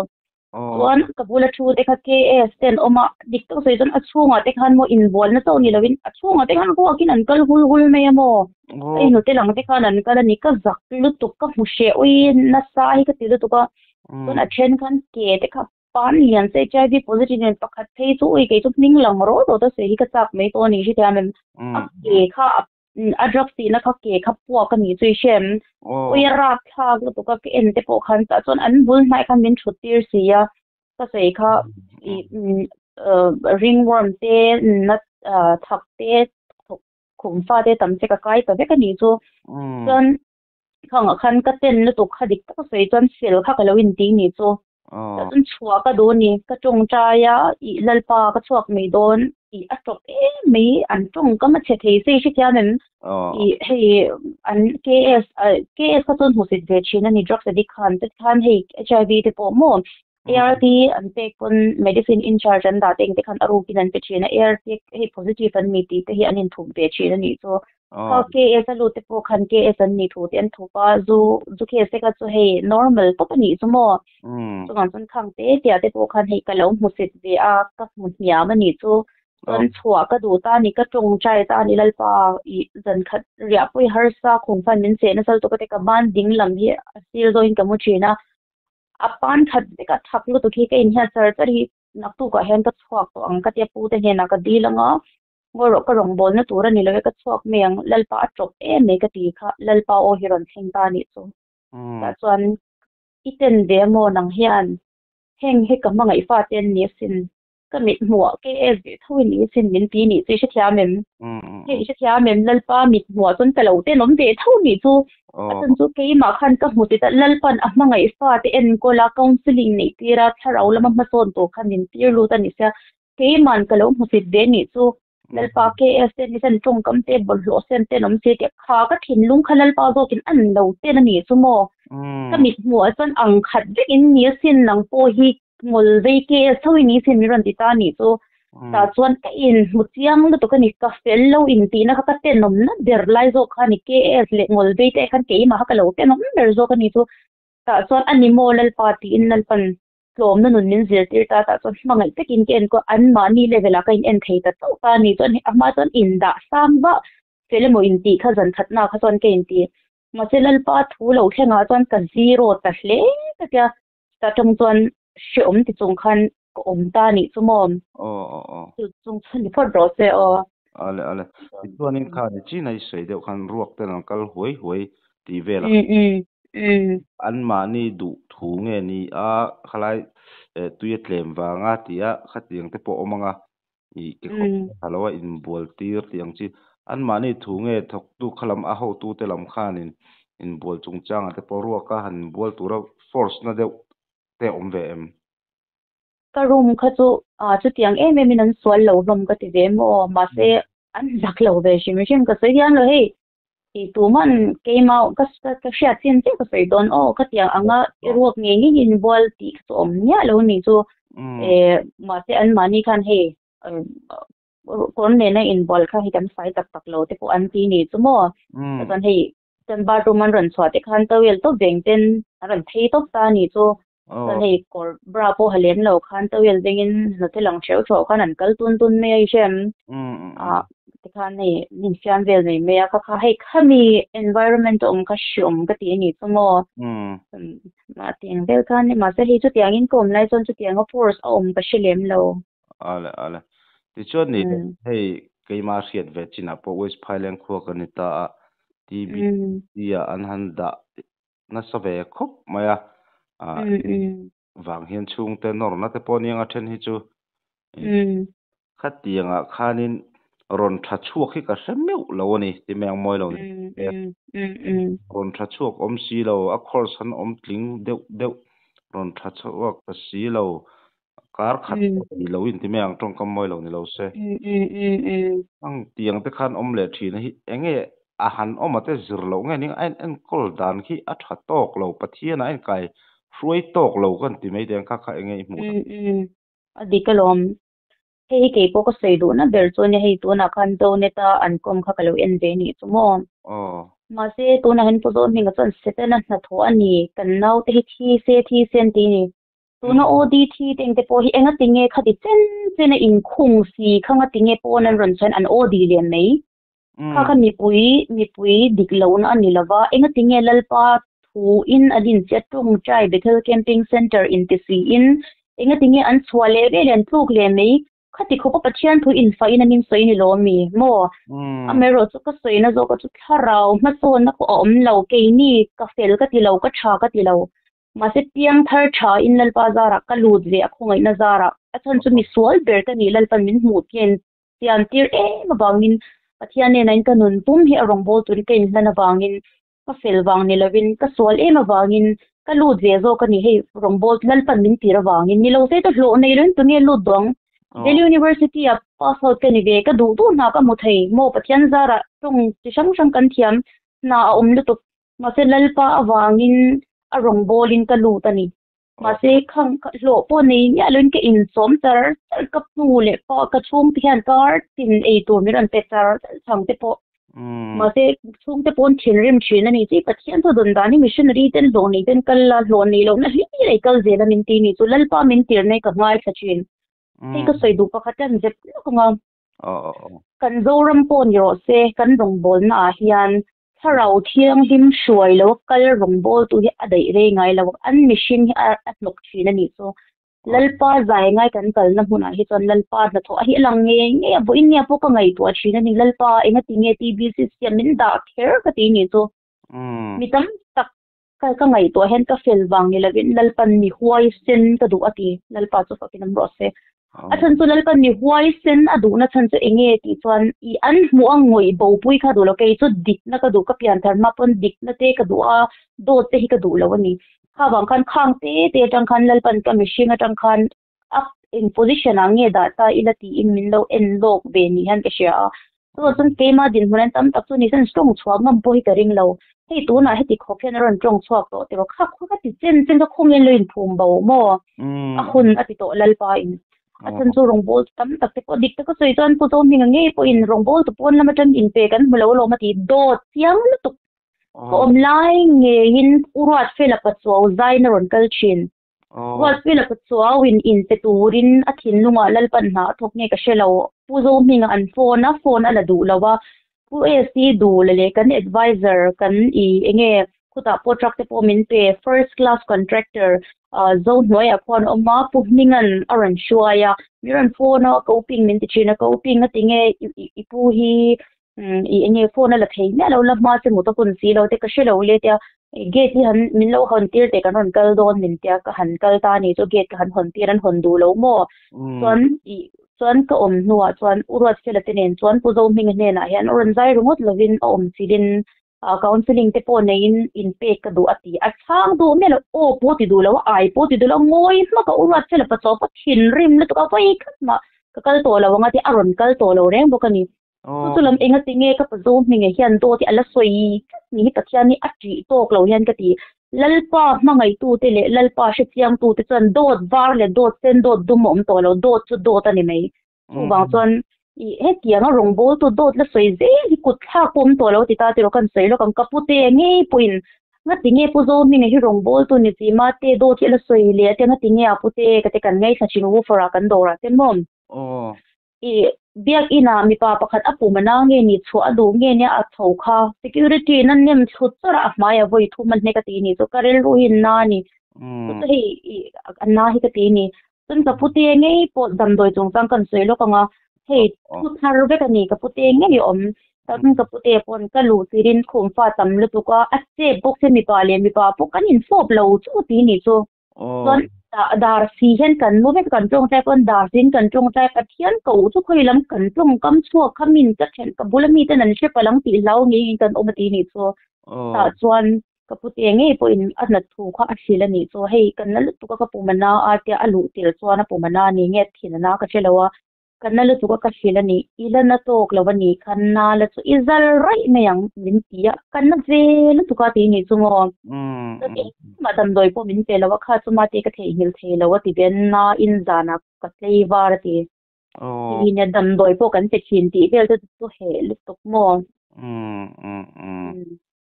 Chuan ka bula thu te kha KS te an awm a, dik tak sawi chuan a chhungah te khan maw inbualna chauh ni loin a chhungah te khan ruakin an kal hul hul mai a maw. Ka inhnute lang te khan an kal a ni, ka zak lutuk, ka hmu hreh ui nasa hi ka ti lutuk a. Chuan a then khan ke te kha pan lian se HIV positive nen pakhat phei chu ui kei chu hming lang rawt rawt a sawi hi ka chak mai tawh a ni hrethiam em. A ke kha a drugs tihna kha ke kha puak a ni chu i hrem. Ui a rap thlak lutuk a ka en te pawh khan tah chuan an bul hnaih khan min thut tir si a ka sawi kha i ringworm te nat thak te khum fa te tam che ka kai ta vek a ni chu. Chuan Khangah khan ka ten lutuk kha dik tak a sawi chuan fel kha ka lo inti ni chu. Tah chuan chhuah ka duh a ni, ka tawngtai a, ih Lalpa ka chhuak mai dawn tih a tawp em mai, an tawngkam a chhe thei se i hrethiam em? Ih hei an KS KS kha chuan hmusit ve thin a ni drugs addict khan te khan hei HIV te pawh maw ART an pek pawn medicine in charge an dah te engte khan a rukin an pe thin a, ART hei positive an ni tih te hi an inthup ve thin a nih chu. Kha KS a lut te pawh khan KS an nih thu te an thup a, zu zu case te kha chu hei normal tawp a nih chu maw? Chuvang chuan khang te tia te pawh khan hei ka lo hmu set ve a, ka hmu hniam a nih chu. Chuan chhuah ka duh ta a ni, ka tawngtai ta a ni Lalpa ih zan khat riah pawh i harsa khum khan min seh nasa lutuk a te ka ban ding lam hi a sir zawhin ka mu thin a, a pan khat vek a thak lutuk hi ka inhiat char char hi naktukah hian ka chhuak tawh ang ka tia pu te hnenah ka dil ang a. Ngawi rawh ka rawngbawlna tur a ni lo e ka chhuak mai ang, Lalpa a tawp em mai ka ti kha, Lalpa aw hi rawn thleng ta a nih chu. Tah chuan i ten ve a maw nang hian heng hi ka hmangaih fate an ni asin, ka mit hmuhah KS ve tho i ni asin min ti nih chu i hrethiam em? Hei i hrethiam em Lalpa mit hmuhah chuan ka lo tenawm ve tho nih chu, a chhan chu keimah khan ka hmu ti ta Lalpan a hmangaih fate enkawl a counselling neih tir a thlarau lama hmasawn tur khan min tir lut a ni sia, Keiman ka lo hmusit ve nih chu Lalpa KS te ni sen tawngkam te bawlhhlawh sen ten awm si tih kha ka thinlung kha Lalpa zawkin an lo ten a nih chu maw? Ka mit hmuhah chuan ang khat vek in ni asin nang pawh hi ngawl vei KS tho i ni sin min rawn ti ta nih chu. Tah chuan ka in hmu chiang lutuk a ni, ka fel lo in tihna kha ka tenawmna ber lai zawk kha a ni KS leh ngawl vei te khan keimah kha ka lo tenawm ber zawk a ni chu. Tah chuan a ni maw Lalpa tiin Lalpan tlawmna nun min zirtir ta tah chuan hmangaih takin ka enkawl anmahni level ah ka in en thei ta chauh ta a ni chuan a hma chuan indah sang vah fel emaw intih kha zan khatna kha chuan ka inti mahse Lalpa thu lo thlengah chuan ka zero ta hle ta tia chutah tang chuan hrehawm ti chung khan ka awm ta a nih chu maw chu chung chuan ni phawt rawh se aw. Ale ale tichuanin kha ni chin a i sawi deuh khan ruak ten an kal huai huai tih vel a. Anmahni duh thu nge ni a khalai tui a tlem vanga tih a khatiang te pawh awm ang a ih kekawr tha lo a inbual tir tih ang chi anmahni thu nge thawktu kha lam a hotu te lam khanin inbual chungchangah te pawh ruak a han inbual tura force na deuh te a awm ve em? Ka room kha chu chutiang em em in an sual lo hlawm ka ti ve maw mahse an zak lo ve hrim hrim ka sawi hian lo hei Tih tuman keimah ka ka hriat chin chiah ka sawi dawn aw khatiang anga i ruak ngei ngei inbual tih kha chu awm miah lo ni chu eh mahse anmahni khan hei kawr nena inbual kha hei kan fai tak tak lo te pawh an ti ni chu maw chuan hei kan bathroom an rawn chhuah te khan towel tawp veng ten an rawn phei tawp ta a ni chu chuan hei kawr bra pawh ha lem lo khan towel vengin hnawte lang hreuh hreuh khan an kal tun tun mai a i hrem ah tikhan hei min fiam vel mai mai a kha kha hei khami environment a awm kha hreawm ka ti a ni chu maw mah tiang vel khan mahse hei chutiangin ka awm lai chuan chutianga force a awm ka hre lem lo. Ale ale tichuan ni hei keimah hriat ve chinah pawh West Phailand khua ka ni ta a TB ah an han dah nasa ve khawp mai a vang hian chhungte nawrna te pawh aniang a then hi chu khatiangah khanin rawn tha chhuak hi ka hre meuh lo a ni ti mai ang mawi lo ni rawn tha chhuak awm si lo a course han awm tling deuh deuh rawn tha chhuak ta si lo kar khat ni lo in ti mai ang tawngkam mawi lo ni lo se ang tiang te khan awm leh thin a hi enge a han awm a te zir loh nge ning a en enkawl dan khi a tha tawk lo Pathian a enkai hruai tawk lo kan ti mai teng kha kha enge i hmuh dan. A dik alawm. Hei hi kei pawh ka sawi duhna ber chu ania hei tunah khan Zonet a an kawm kha ka lo en ve nih chu maw. Mahse tunah hian Pu Zohminga chuan Setana hnathawh a ni kan naute hi thi se thi se an ti a ni. Tuna ODT te engte pawh hi enga tinge khati chen chen a inkhung si kha nga tinge pawn an rawn chuan an OD leh mai. Kha kha mipui mipui dik lohna a ni lova, enga tinge Lalpa thu in a din chiah Tawngtai Bethel Camping Centre inti si in enga tinge an chhuah leh vel an tluk leh mai Khati khawpa Pathian thu infahin an insawi ni lo ami maw? Amaherawh chu ka sawina zawka chu thlarau hmasawnna pawh a awm lo, keini ka fel ka ti lo, ka tha ka ti lo. Mahse piang thar tha in Lalpa zarah ka lut ve a khawngaihna zarah. A chhan chu misual ber ka nih Lalpan min hmuh hian chian tir em avangin Pathian nena in ka nun pum hi a rawngbâwl turin ka inhlan avangin ka fel vang ni lovin ka sual em avangin ka lut ve zawk a ni hei rawngbâwl Lalpan min tir avangin ni lo se chu hlawh nei lovin tunge lut duh ang? Delhi University ah pass out ka ni ve ka duh duh hna ka hmu thei maw Pathian zarah tawng chi hrang hrang kan thiam hna a awm lutuk mahse Lalpa avangin a rawngbâwlin ka lut a ni. Mahse khang hlawh pawh nei miah loin ka insawm char char ka hnu leh pawh ka chhungte hian kar tin ei tur min rawn pe char char chang te pawh. Mahse chhungte pawn thinrim thin a ni chi Pathian chu dawn dan hi missionary ten hlawh nei ten kal la hlawh nei lohna hlir ei kal zel a min ti ni chu Lalpa min tirna hi ka ngaithla thin. Hei ka sawi duh pakhat hian zep lawk ang a. Kan Zoram pawh ni rawh se kan rawngbawlna ah hian thlarau thianghlim hruai lo a kal rawngbawltu hi a daih rei ngai lo an mihring hi a hnawk thin a nih chu. Lalpa zai ngai kan kalna hmunah hi chuan Lalpa hnathawh a hi a lang ngei ngei a, vawiin nge pawh ka ngaihtuah thin a ni, Lalpa engati nge TBCC ah min dah kher ka ti nih chu. Mi tam tak ka ka ngaihtuah hian ka fel vang ni lovin Lalpan mi huaisen ka duh a ti, Lalpa chu fakin awm rawh se. A chhan chu Lalpan mi huaisen a duhna chhan chu enge tih chuan i an hmuh a ngawih bopui kha duh lo, kei chu dikna ka duh, ka pianthar hma pawn dikna te ka duh a, dawt te hi ka duh lo a ni. Kha vang khan khang te te atang khan Lalpan ka mihring atang khan a eng position ah nge dah ta ila tiin min lo en lawk ve ni hian ka hria a. Chuvang chuan keima dinhmun an tam tak chu ni chuan tawng chhuah ngam pawh hi ka ring lo. Hei tunah heti khawp hian a rawn tawng chhuak tawh tiraw kha khaw ka ti chen chen ka khawng hian lo inphum bo maw a hun a ti tawh Lalpa in. A chhan chu rawngbawl tam tak te pawh dik taka sawi chuan Pu Zohminga ngei pawhin rawngbawl tu pawn lam atang inpe kan hmu lo alawm a ti dawt chiang lutuk. Ka awm lai ngeiin U Ruatfela Pachuau zain a rawn kal thin. Ruatfela Pachuau in inpe turin a thinlungah Lalpan hna a thawk nge ka hre lo. Pu Zohminga an phone a, phone a la duh lo a. Pu AC Dula leh kan advisor kan i enge khutah pawh truck te pawh min pe, first class contractor Zohnuaiah khuan a awm a, Pu Hminga'n a rawn hruai a. Mi rawn phone a, ka uping min ti thin a, ka uping a tinge i pu hi i enge phone a la thei miah lo la hma che mut a hun si lo te ka hre lo le tia gate hi han min lo hawn tir teh kan rawn kal dawn min tia ka han kal ta ni chu gate ka han hawn tir an hawn duh lo maw chuan i chuan ka awm hnuah chuan u Ruatfela te nen chuan Pu Zohminga hnenah hian a rawn zai ringawt lovin a awm chilhin counselling te pawh neiin inpek ka duh a ti a chhang duh miah lo aw pawh ti duh lo a ai pawh ti duh lo ngawi hmak a u Ruatfela pachaw pawh thinrim lutuk a vawi khat mah ka kal tawh lo ang a tia a rawn kal tawh lo reng bawk a ni. Chu chu lam enga tinge ka pazo hmingah hian dawt hi a la sawi tlat ni hi Pathian hi a ṭih tawk lo hian ka ti. Lalpa hmangaihtute leh Lalpa hrechiangtute chuan dawt var leh dawt sen dawt dum a awm tawh lo, dawt chu dawt a ni mai. Chuvang chuan i hetianga rawngbawltu dawt la sawi zel hi kut thlak pawh awm tawh lo ti ta tiraw kan sawi lawk ang ka pute ngei pawhin ngatinge Pu Zohminga hi rawngbawltu ni chi mate dawt hi a la sawi leh a tia ngatinge a pute ka te kan ngaithla thin woofer ah kan dawrah te maw. I biakinn ah mipa pakhat a pum a na nge ni chhuah a duh nge nia a tho kha security in a nem thut chawrh a a hmai a vawi thum a hne ka ti ni chu ka rilru hi na a ni chu chu hei i a na hi ka ti ni chuan ka pute ngei pawh damdawi chungchang kan sawi lawk ang a hei thu thar vek a ni ka pute ngei a awm chuan ka pute pawn ka luh chirin khum fa tam lutuk a a chep bawk se mipa leh mipa pawh kan infawp lo chu ti ni chu. Chuan dar si hian kan mu vek kan tawngtai pawn dar siin kan tawngtai Pathian ko chu khawi lam kan tawngkam chhuak kha min ka then ka bula miten an hre palh ang tih hlau ngeiin kan awm a ti nih chu. Tah chuan ka pute ngei pawhin a hna thu kha a hrilh a nih chu hei kan la lutuk a ka pum a na a tia a luh tir chuan a pum a na a ni nge a thin a na ka hre lo a. Ka na lutuk a ka hrilh a ni, i la na tawk lo a ni kha na la chu i zal raih mai ang min ti a, ka na ve lutuk a tih nih chu maw? Chuan engmah damdawi pawh min pe lo a, kha chu mate ka theihnghilh thei lo a ti ve a, na in zanah ka tlei var a ti. Ti nia damdawi pawh kan pe thin tih vel te chu heh lutuk maw?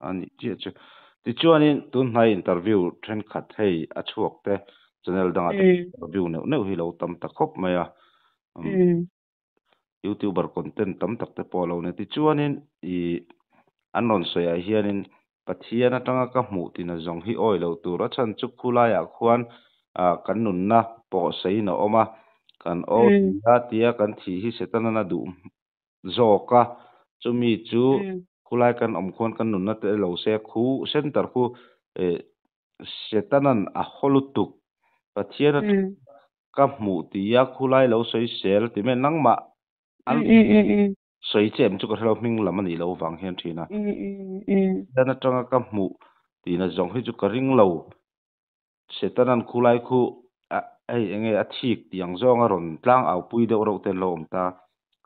A nih chiah chu. Tichuanin tunhnai interview thenkhat hei a chhuak te channel dangah te interview neuh neuh hi lo tam ta khawp mai a. Youtuber content tam tak te pawh a lo ni. Tichuanin i an rawn sawi ah hianin Pathian atanga ka hmuh tina zawng hi awi loh tur a chhan chu khulaiah khuan kan nunna pawhseiin a awm a, kan aw tia tia kan thih hi Setanan a duh zawk a, chumi chu khulai kan awm khuan kan nunna te lo se khu center khu eh Setanan a haw lutuk Pathian a ka hmuh tia khulai lo sawi sel ti mai nangmah an sawi che em chu ka hrelo hming lam a nih loh vang hian thin a Pathian atanga ka hmuh tihna zawng hi chu ka ring lo Setanan khulai khu a hei enge a thik tih ang zawnga rawn tlang au pui deuh reuh te an lo awm ta.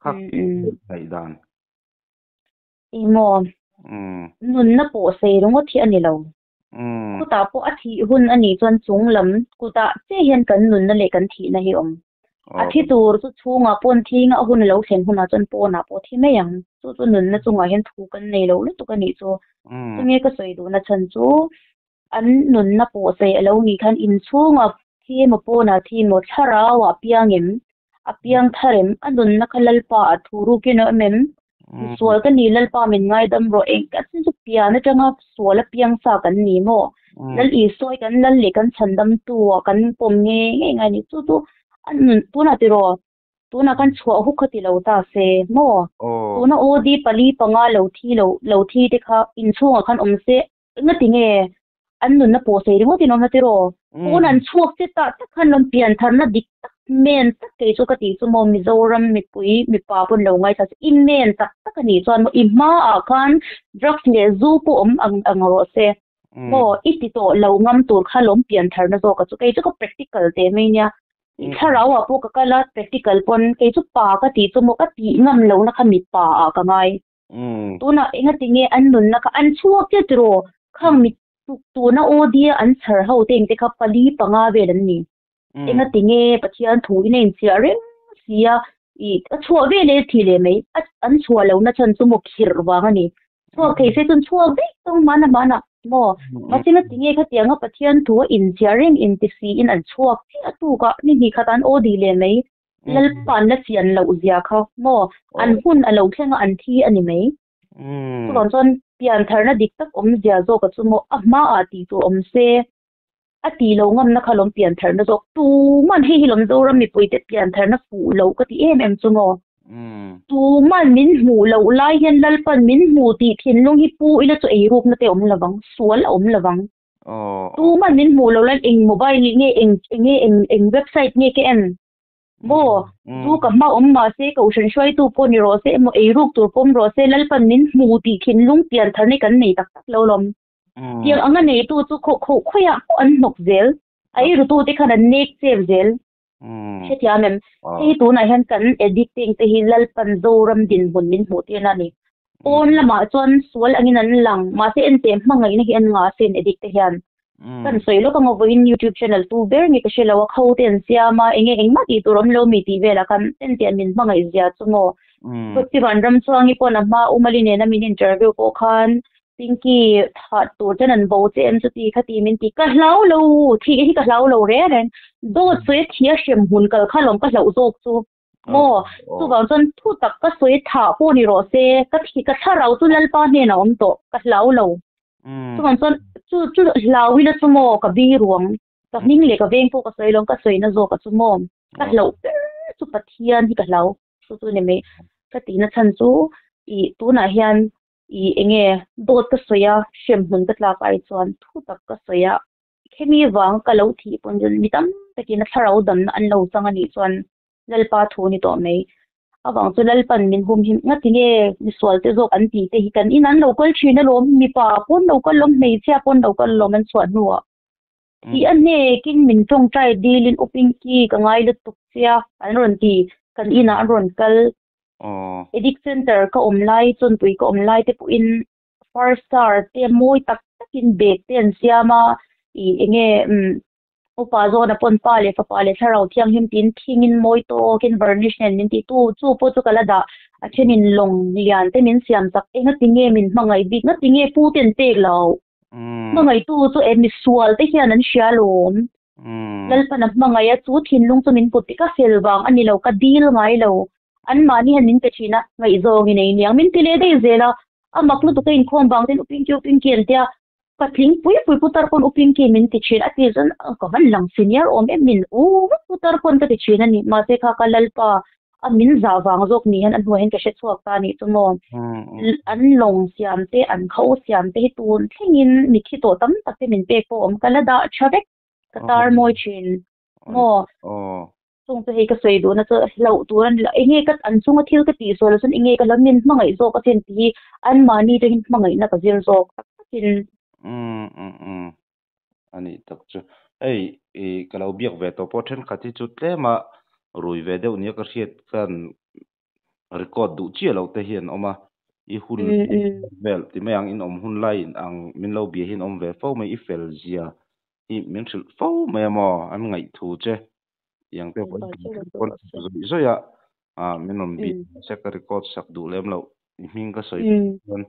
Kha ngaih dan. Emaw nunna pawh sei ringawt hi a ni lo. Khutah pawh a thih hun a nih chuan chung lam kutah che hian kan nunna leh kan thihna hi awm. A thi tur chu chhungah pawn thinga a hun a lo thlen hunah chuan pawnah pawh a thi mai ang. Chu chu nunna chungah hian thu kan nei lo lutuk a nih chu. Chumi ka sawi duhna chhan chu an nunna pawhsei a lo nih khan inchhungah thi emaw pawnah thi emaw thlarauah a piang em? A piang thar em? A nunna kha Lalpa a thu rukin a awm em? Misual ka ni Lalpa min ngaidam rawh eng ka chu pian atanga sual a piang sa kan ni maw? Lal Isua hi kan Lal leh kan chhandamtu ah kan pawm ngei ngei ngai a ni. Chu chu a nun tunah tiraw tunah khan chhuah huk kha ti lo ta se maw? Tuna OD pali panga lo thi lo lo thi te kha inchhungah khan awm se Engati nge an nunna pawh sei ringawt in awm a tiraw? Pawn an chhuak che tah tak khan lawm piantharna dik tak men tak kei chu ka tih chu maw Mizoram mipui mipa pawn lo ngaithla se i men tak tak a nih chuan maw i hmaah khan drugs leh zu pawh awm ang ang rawh se maw i ti tawh lo ngam tur kha lawm piantharna zawk a chu kei chu ka practical teh mai nia thlarau ah pawh ka kal a practical pawn kei chu pa ka tih chu maw ka tih ngam lohna kha mipa ah ka ngai. Tunah engati nge an nunna kha an chhuak chiah tiraw? Khang mi tuna OD-a an chhar ho te engte kha pali panga vel an ni. Engati nge Pathian thu in a inchiah reng si a, ih a chhuah vel e thi leh mai. An chhuah lohna chhan chu maw khirh vang a ni. Chhuak thei se chuan chhuak vek tawng hmana hmana maw? Mahse engati nge khatianga Pathian thu a inchiah reng inti siin an chhuak chiah tuk a, ni hnih khat an OD leh mai. Lalpa an la chian loh zia kha maw? An hun a lo thleng a, an thi a ni mai. Chuvang chuan piantharna dik tak awmzia zawka chu maw a hmaah tih tur awm se, a tih lo ngamna kha lawm piantharna zawk. Tuman hei hi lawm Zoram mipuite piantharna fuh lo ka ti em em chu maw? Tuman min hmuh loh lai hian Lalpan min hmu tih thinlung hi pu ila chu eirukna te a awm lovang, sual a awm lovang. Tuman min hmuh loh lai eng mobile nge eng enge eng eng website nge ka en maw chu ka hma awm mahse kohhran hruaitu pawh ni rawh se emaw eiruk tur pawm rawh se Lalpan min hmu tih thinlung pian thar hi kan nei tak tak lo lawm. Tiang anga neitu chu khaw khaw khawiah pawh an hnawk zel a eirutu te khan an nek chep zel. Hrethiam em? Hei tunah hian kan editing te hi Lalpan Zoram dinhmun min hmuh tirna a ni. Pawn lamah chuan sual angin an lang, mahse enteh hmangaihna hi an ngah asin edit te hian. Kan sawi lawk anga vawiin YouTube channel tu ber nge ka hre lo a, kho te an siam a, enge engmah tih tur awm lo mi tih velah khan enteh min hmangaih zia chu maw. Kawttivan ram chuangi pawn a hma Umali nena min interview pawh khan Pinky that tur ten an bo che em chuti kha ti min ti ka hlau lo thih hi ka hlau lo reng reng dawt sawi a thih a hrem hmun kal kha lawm ka hlauh zawk chu maw chuvang chuan thu tak ka sawi thah pawh ni rawh se ka thi ka thlarau chu Lalpa hnenah awm tawh ka hlau lo chuvang chuan chu chu hlau ila chu maw ka bi ruang ka hming leh ka veng pawh ka sawi lo ka sawi na zawk a chu maw ka hlauh ber chu Pathian hi ka hlau chu chu ni mai ka tihna chhan chu ih tunah hian I enge dawt ka sawi a, hremhmun ka tlak ai chuan thu tak ka sawi a, khemi vang ka lo thih pawn chuan mi tam takin a thlarau damna an lo chang a nih chuan Lalpa thu ni tawh mai. Avang chu Lalpan min hum him ngati nge misual te zawk an tih te hi kan in an lo kal thin alawm, mipa pawn lo kal lawm, hmeichhia pawn lo kal lawm an chhuah hnuah. Tih a hnekin min tawngtai dilin U Pinky ka ngai lutuk che a an rawn ti, kan inah an rawn kal. Addict center ka awm lai chawnpui ka awm lai te pawhin first star te mawi tak takin bag te an siam a, ih enge umm upa zawna pawn pa leh fapa leh thlarau thianghlim tiin thingin mawi tawkin varnish nen min tih tu chu pawh chu ka la dah a thenin lawng lian te min siam chak engati nge min hmangaih bik ngati nge pu te an pek lo hmangaihtu chu e misual te hian an hria lawm. Lalpan a hmangaih a, chu thinlung chu min put tik a fel vang a ni lo, ka dil ngai lo. Anmahni hian min pe thin a, ngaihzawng i nei niang min ti leh daih zel a, a mak lutuk a inkhawm vang ten Upinki Upinki an tia, patling pui pui putar pawn Upinki min ti thin a ti chuan ka van lang senior awm em min u vek putar pawn ka ti thin a ni, mahse kha ka Lalpa a min zah vang zawk ni hian a hnuai hian ka hre chhuak ta a nih chu maw. An lawng siam te, an kho siam te hi tun thlengin mitthi tawh tam tak te min pek pawh awm ka la dah tha vek, ka tar mawi thin maw. Chung chu hei ka sawi duhna chu hlauh tur a ni lo, enge ka an chunga thil ka tih sual chuan enge ka lo min hmangaih zawk asin tih hi anmahni te hian hmangaihna ka zir zawk tak takin. A nih tak chu. Hei i ka lo biak ve tawh pawh thenkhat hi chu tlema rui ve deuh nia ka hriat khan record duh chiah loh te hi an awm a, i hun vel ti mai ang in awm hun lai in ang min lo bia hi an awm ve fo mai, i fel zia hi min hrilh fo mai a maw an ngaihthu che. Tiang te Lalpa pawh chauh lo chu pawn rawh se. zawih zawih a, ah min rawn bih Mm. se ka record sak duh lem loh. I hming ka sawi Mm. chuan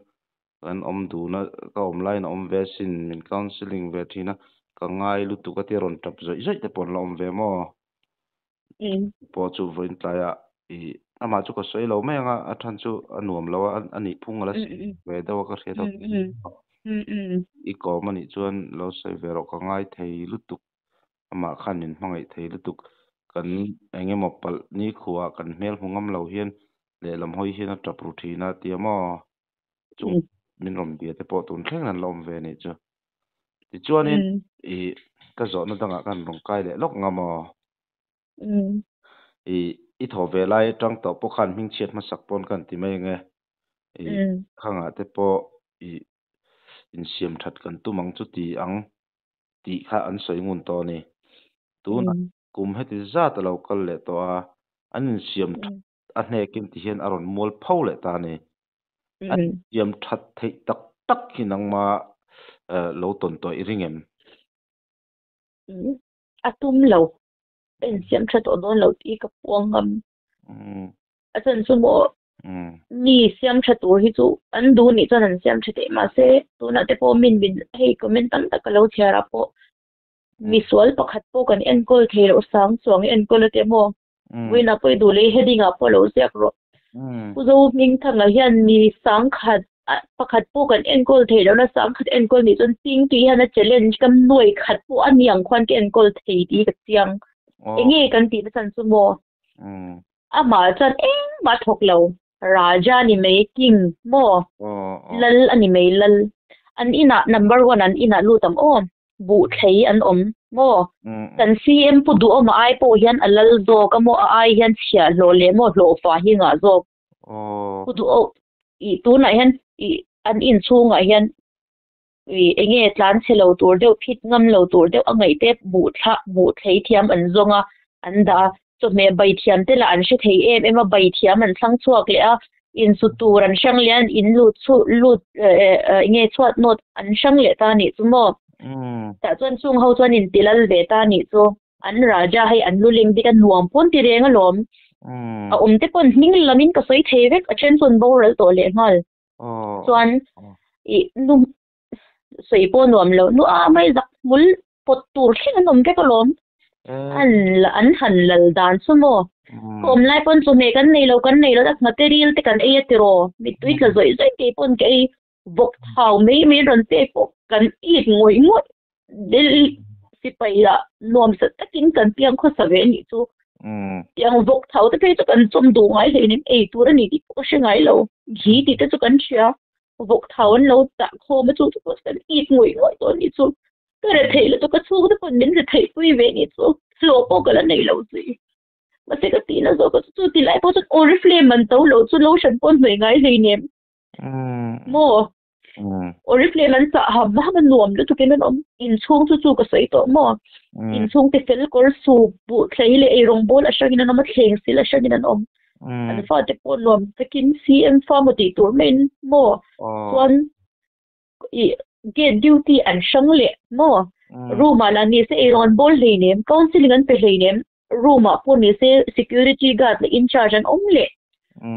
kan awm dun a, ka awm laiin a awm ve asin, min counselling ve thin a, ka ngai lutuk a tia rawn tap zawih zawih te pawh an la awm ve maw? Mm. Pawh chu vawiin tlaiah i amah chu ka sawi lo mai ang a, a than chu a nuam lo a, a nih phung a la Mm. Mm. ve deuh a ka hriat Mm. Mm. Mm. Mm. I kawm a nih chuan lo sawi ve rawh ka ngai thei lutuk, amah khan min hmangaih thei lutuk, kan eng emaw palh nikhuaah kan hmel hmu ngam lo hian lehlam hawi hian a tap ru thin a tia maw? Chung Mm. min rawn bia te pawh tun thleng an la awm ve a nih chu. Tichuanin Mm. i ka zawhna dangah khan rawn kai leh lawk nga maw? Mm. I i thaw ve lai atang tawh pawh khan hmingchhiat hmasak pawn ka han ti mai ange. I Mm. khangah te pawh i insiam that kan tum ang chu ti ang tih kha an sawi ngun tawh a ni. Tunah Mm. kum heti zat a lo kal leh tawh a, an insiam that Mm. a hnekin ti hian a rawn mual pho leh ta a ni. A Mm. siam that theih tak tak hi nangma lo tawn tawh i ring em? Mm. A tum lo. Ka insiam tha tawh dawn lo tih ka puang ngam. Mm. A chan chu maw Mm. mi siam tha tur hi chu an duh nih chuan an siam tha theih mahse tunah te pawh min min hei comment tam tak ka lo chhiar ah pawh mi sual pakhat pawh kan enkawl thei loh sang chuang i enkawl a tia maw Mm. vawiinah pawh i duh leh i heading ah pawh lo ziak rawh. Mm. Pu Zohmingthanga hian mi sangkhat pakhat pawh kan enkawl thei lo na sangkhat enkawl nih chuan ping tih hian a challenge ka nuai khat pawh a ni ang khuan ka enkawl thei tih hi ka chiang. Aw. Enge kan tih na chhan chu maw? Mm. Amah chuan engmah thawk lo. Raja ni mai king maw? Aw aw. Lal a ni mai lal. An inah number one an inah lut ang aw. Buh thlei an awm maw? Kan CM Pu Duhawma ai pawh hian a lal zawk a maw? A ai hian chhiah hlawh leh maw hlawhfa hi ngah zawk? Pu Duhawm ih tunah hian ih an inchhungah hian ih eng nge tlan chhe lo tur deuh phit ngam lo tur deuh a ngaih te buh thlah buh thlei thiam an zawng a an dah a chawhmeh bai thiam te lah an hre thei em em a bai thiam an thlang chhuak leh a insu tur an hrang leh a in lut chhu lut eng nge chhuat nawt an hrang leh ta anih chu maw tah chuan chung ho chuan in ti lal ve ta anih chu an raja hei an lu leng bik a nuam pawn ti reng alawm a awm te pawn hming lamin ka sawi thei vek a then chuan boral tawh leh nghal chuan ih nu sawi pawh nuam lo nu a mai zak hmul pawt tur thleng an awm vek alawm an an han lal dan chu maw ka awm lai pawn chawhmeh kan nei lo kan nei lo a material te kan ei a tiraw mittui tla zawih zawih kei pawn ka ei vawk thau mai mai rawn pek pawh kan it ngawih ngawih Delhi sipai ah nuam sa takin kan piang khawsa ve anih chu tiang vawk thau te phei chu kan chawm duh ngai hleinem ei tur a ni tih pawh ka hre ngai lo ghi tih te chu kan hria vawk thau an lo dah khawm a chu chu pawh kan it ngawih ngawih tawh anih chu ka re theih lutuk ka chhung te pawn min re theih pui ve anih chu hlawh pawh ka la nei lo zui mahse ka tihna zawk a chu chu ti lai pawh chuan oriflame an to lo chu lotion pawh an hnawih ngai hleinem maw oriflame an chah ham ham a nuam lutuk in an awm inchhung chu chu ka sawi tawh maw inchhung te fel kawr sup buh thlei leh eirawng bawl a hrangin an awm a thleng sil a hrangin an awm an fate pawh nuam takin CM fa maw tih tur maiin maw chuan ih gate duty an hrang leh maw room ah lah ni se eirawng an bawl hleinem counselling an pe hleinem room ah pawh ni se security guard leh incharge an awm leh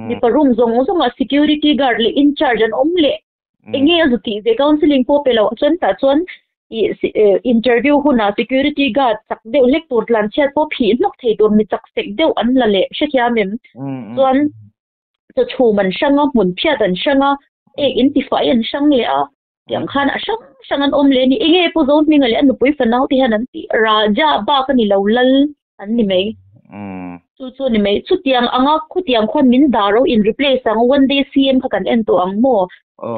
mipa room zawng zawng ah security guard leh incharge an awm leh eng nge a zu tih ve counselling pawh pe lo chuan tah chuan ih interview hunah security guard chak deuh hlek tur tlan chhiat pawh phih hnawk thei tur mi chak sek deuh an la leh hrethiam em chuan chaw chhum an hrang a hmun phiat an hrang a ek in tifai an hrang leh a tiang khan a hrang hrang an awm leh a ni enge Pu Zohminga leh a nupui fanau te hian an tih Raja bak a ni lo lal an ni mai chu chu a ni mai chutiang anga khutiang khuan min dah ro in replace ang one day CM kha kan en tawh ang maw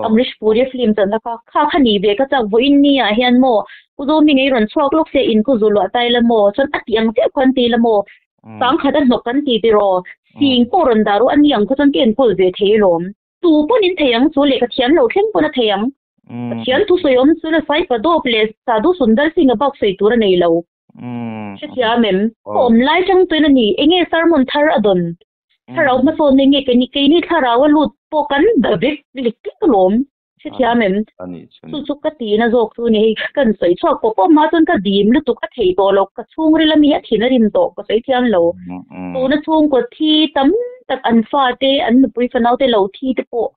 Amrish Puri a film channa kha kha kha ni ve ka chak vawiin ni ah hian maw Pu Zohminga i rawn chhuak lawk se in khu zu luah tai la maw chuan a tih ang chiah khuan ti la maw Sangkhat a hnawk kan ti tiraw sing pawh rawn dah rawh a ni ang khaw chuan ka enkawl ve thei alawm. Tu pawn in thei ang chu lehkha thiam lo thleng pawn a thei ang. Pathian thusawi awm chu na Sai Padawp leh Sadhu Sundar Singh a bak sawi tur a nei lo. Hrethiam em? Ka awm lai tang tuin a ni. Enge sermon thar a dawn? Thlarau hmasawnna nge keini keini thlarau a lut pawh kan da vek lek lek alawm. Hrethiam em? Chu chu ka tihna zawk chu a ni hei, kan sawi chhuak pawh pawh hma chuan ka dim lutuk a thei tawh lo, ka chhungril ami a thin a rim tawh ka sawi thiam lo. Tuna chhungkaw thi tam tak an fate, an nupui fanau te lo thi te pawh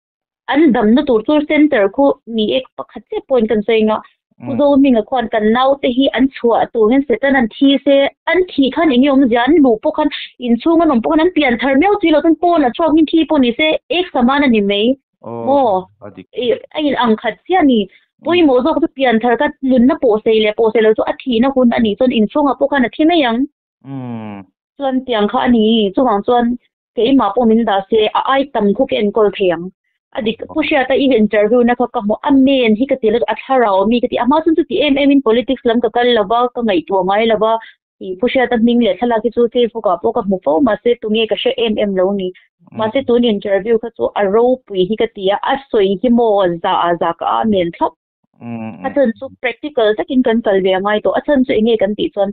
an damna tur chu center khu ni e pakhat chiah pawhin kan sawi anga Pu Zohminga khuan kan naute hi an chhuah tur hian Satan an thi se, an thih khan eng nge awmzia an luh pawh khan inchhung an awm pawh khan an pian thar miau chi lo chuan pawn a chhuak in thi pawh ni se ek saman a ni mai. Maw? A in ang khat chiah a ni. Pawimawh zawk chu pian thar kha nunna pawhsei leh pawhsei lo chu a thihna hun a nih chuan inchhungah pawh khan a thi mai ang. Chuan tiang kha a ni. Chuvang chuan keimah pawh min dah se a ai tam khu ka enkawl thei ang. A dik Pu Hriata i interview na kha ka hmu a men hi ka ti lutuk a thlarau mi ka ti a hma chuan chuti em em in politics lam ka kal lova ka ngaihtuah ngai lova i Pu Hriata hming leh thlalak hi chu Facebook ah pawh ka hmu fo mahse tunge ka hre em em lo ni. Mahse tun interview kha chu a ropui hi ka ti a a sawi hi maw za ah za ka a men thlap. A chhan chu practical takin kan kal ve a ngai tawh a chhan chu enge kan tih chuan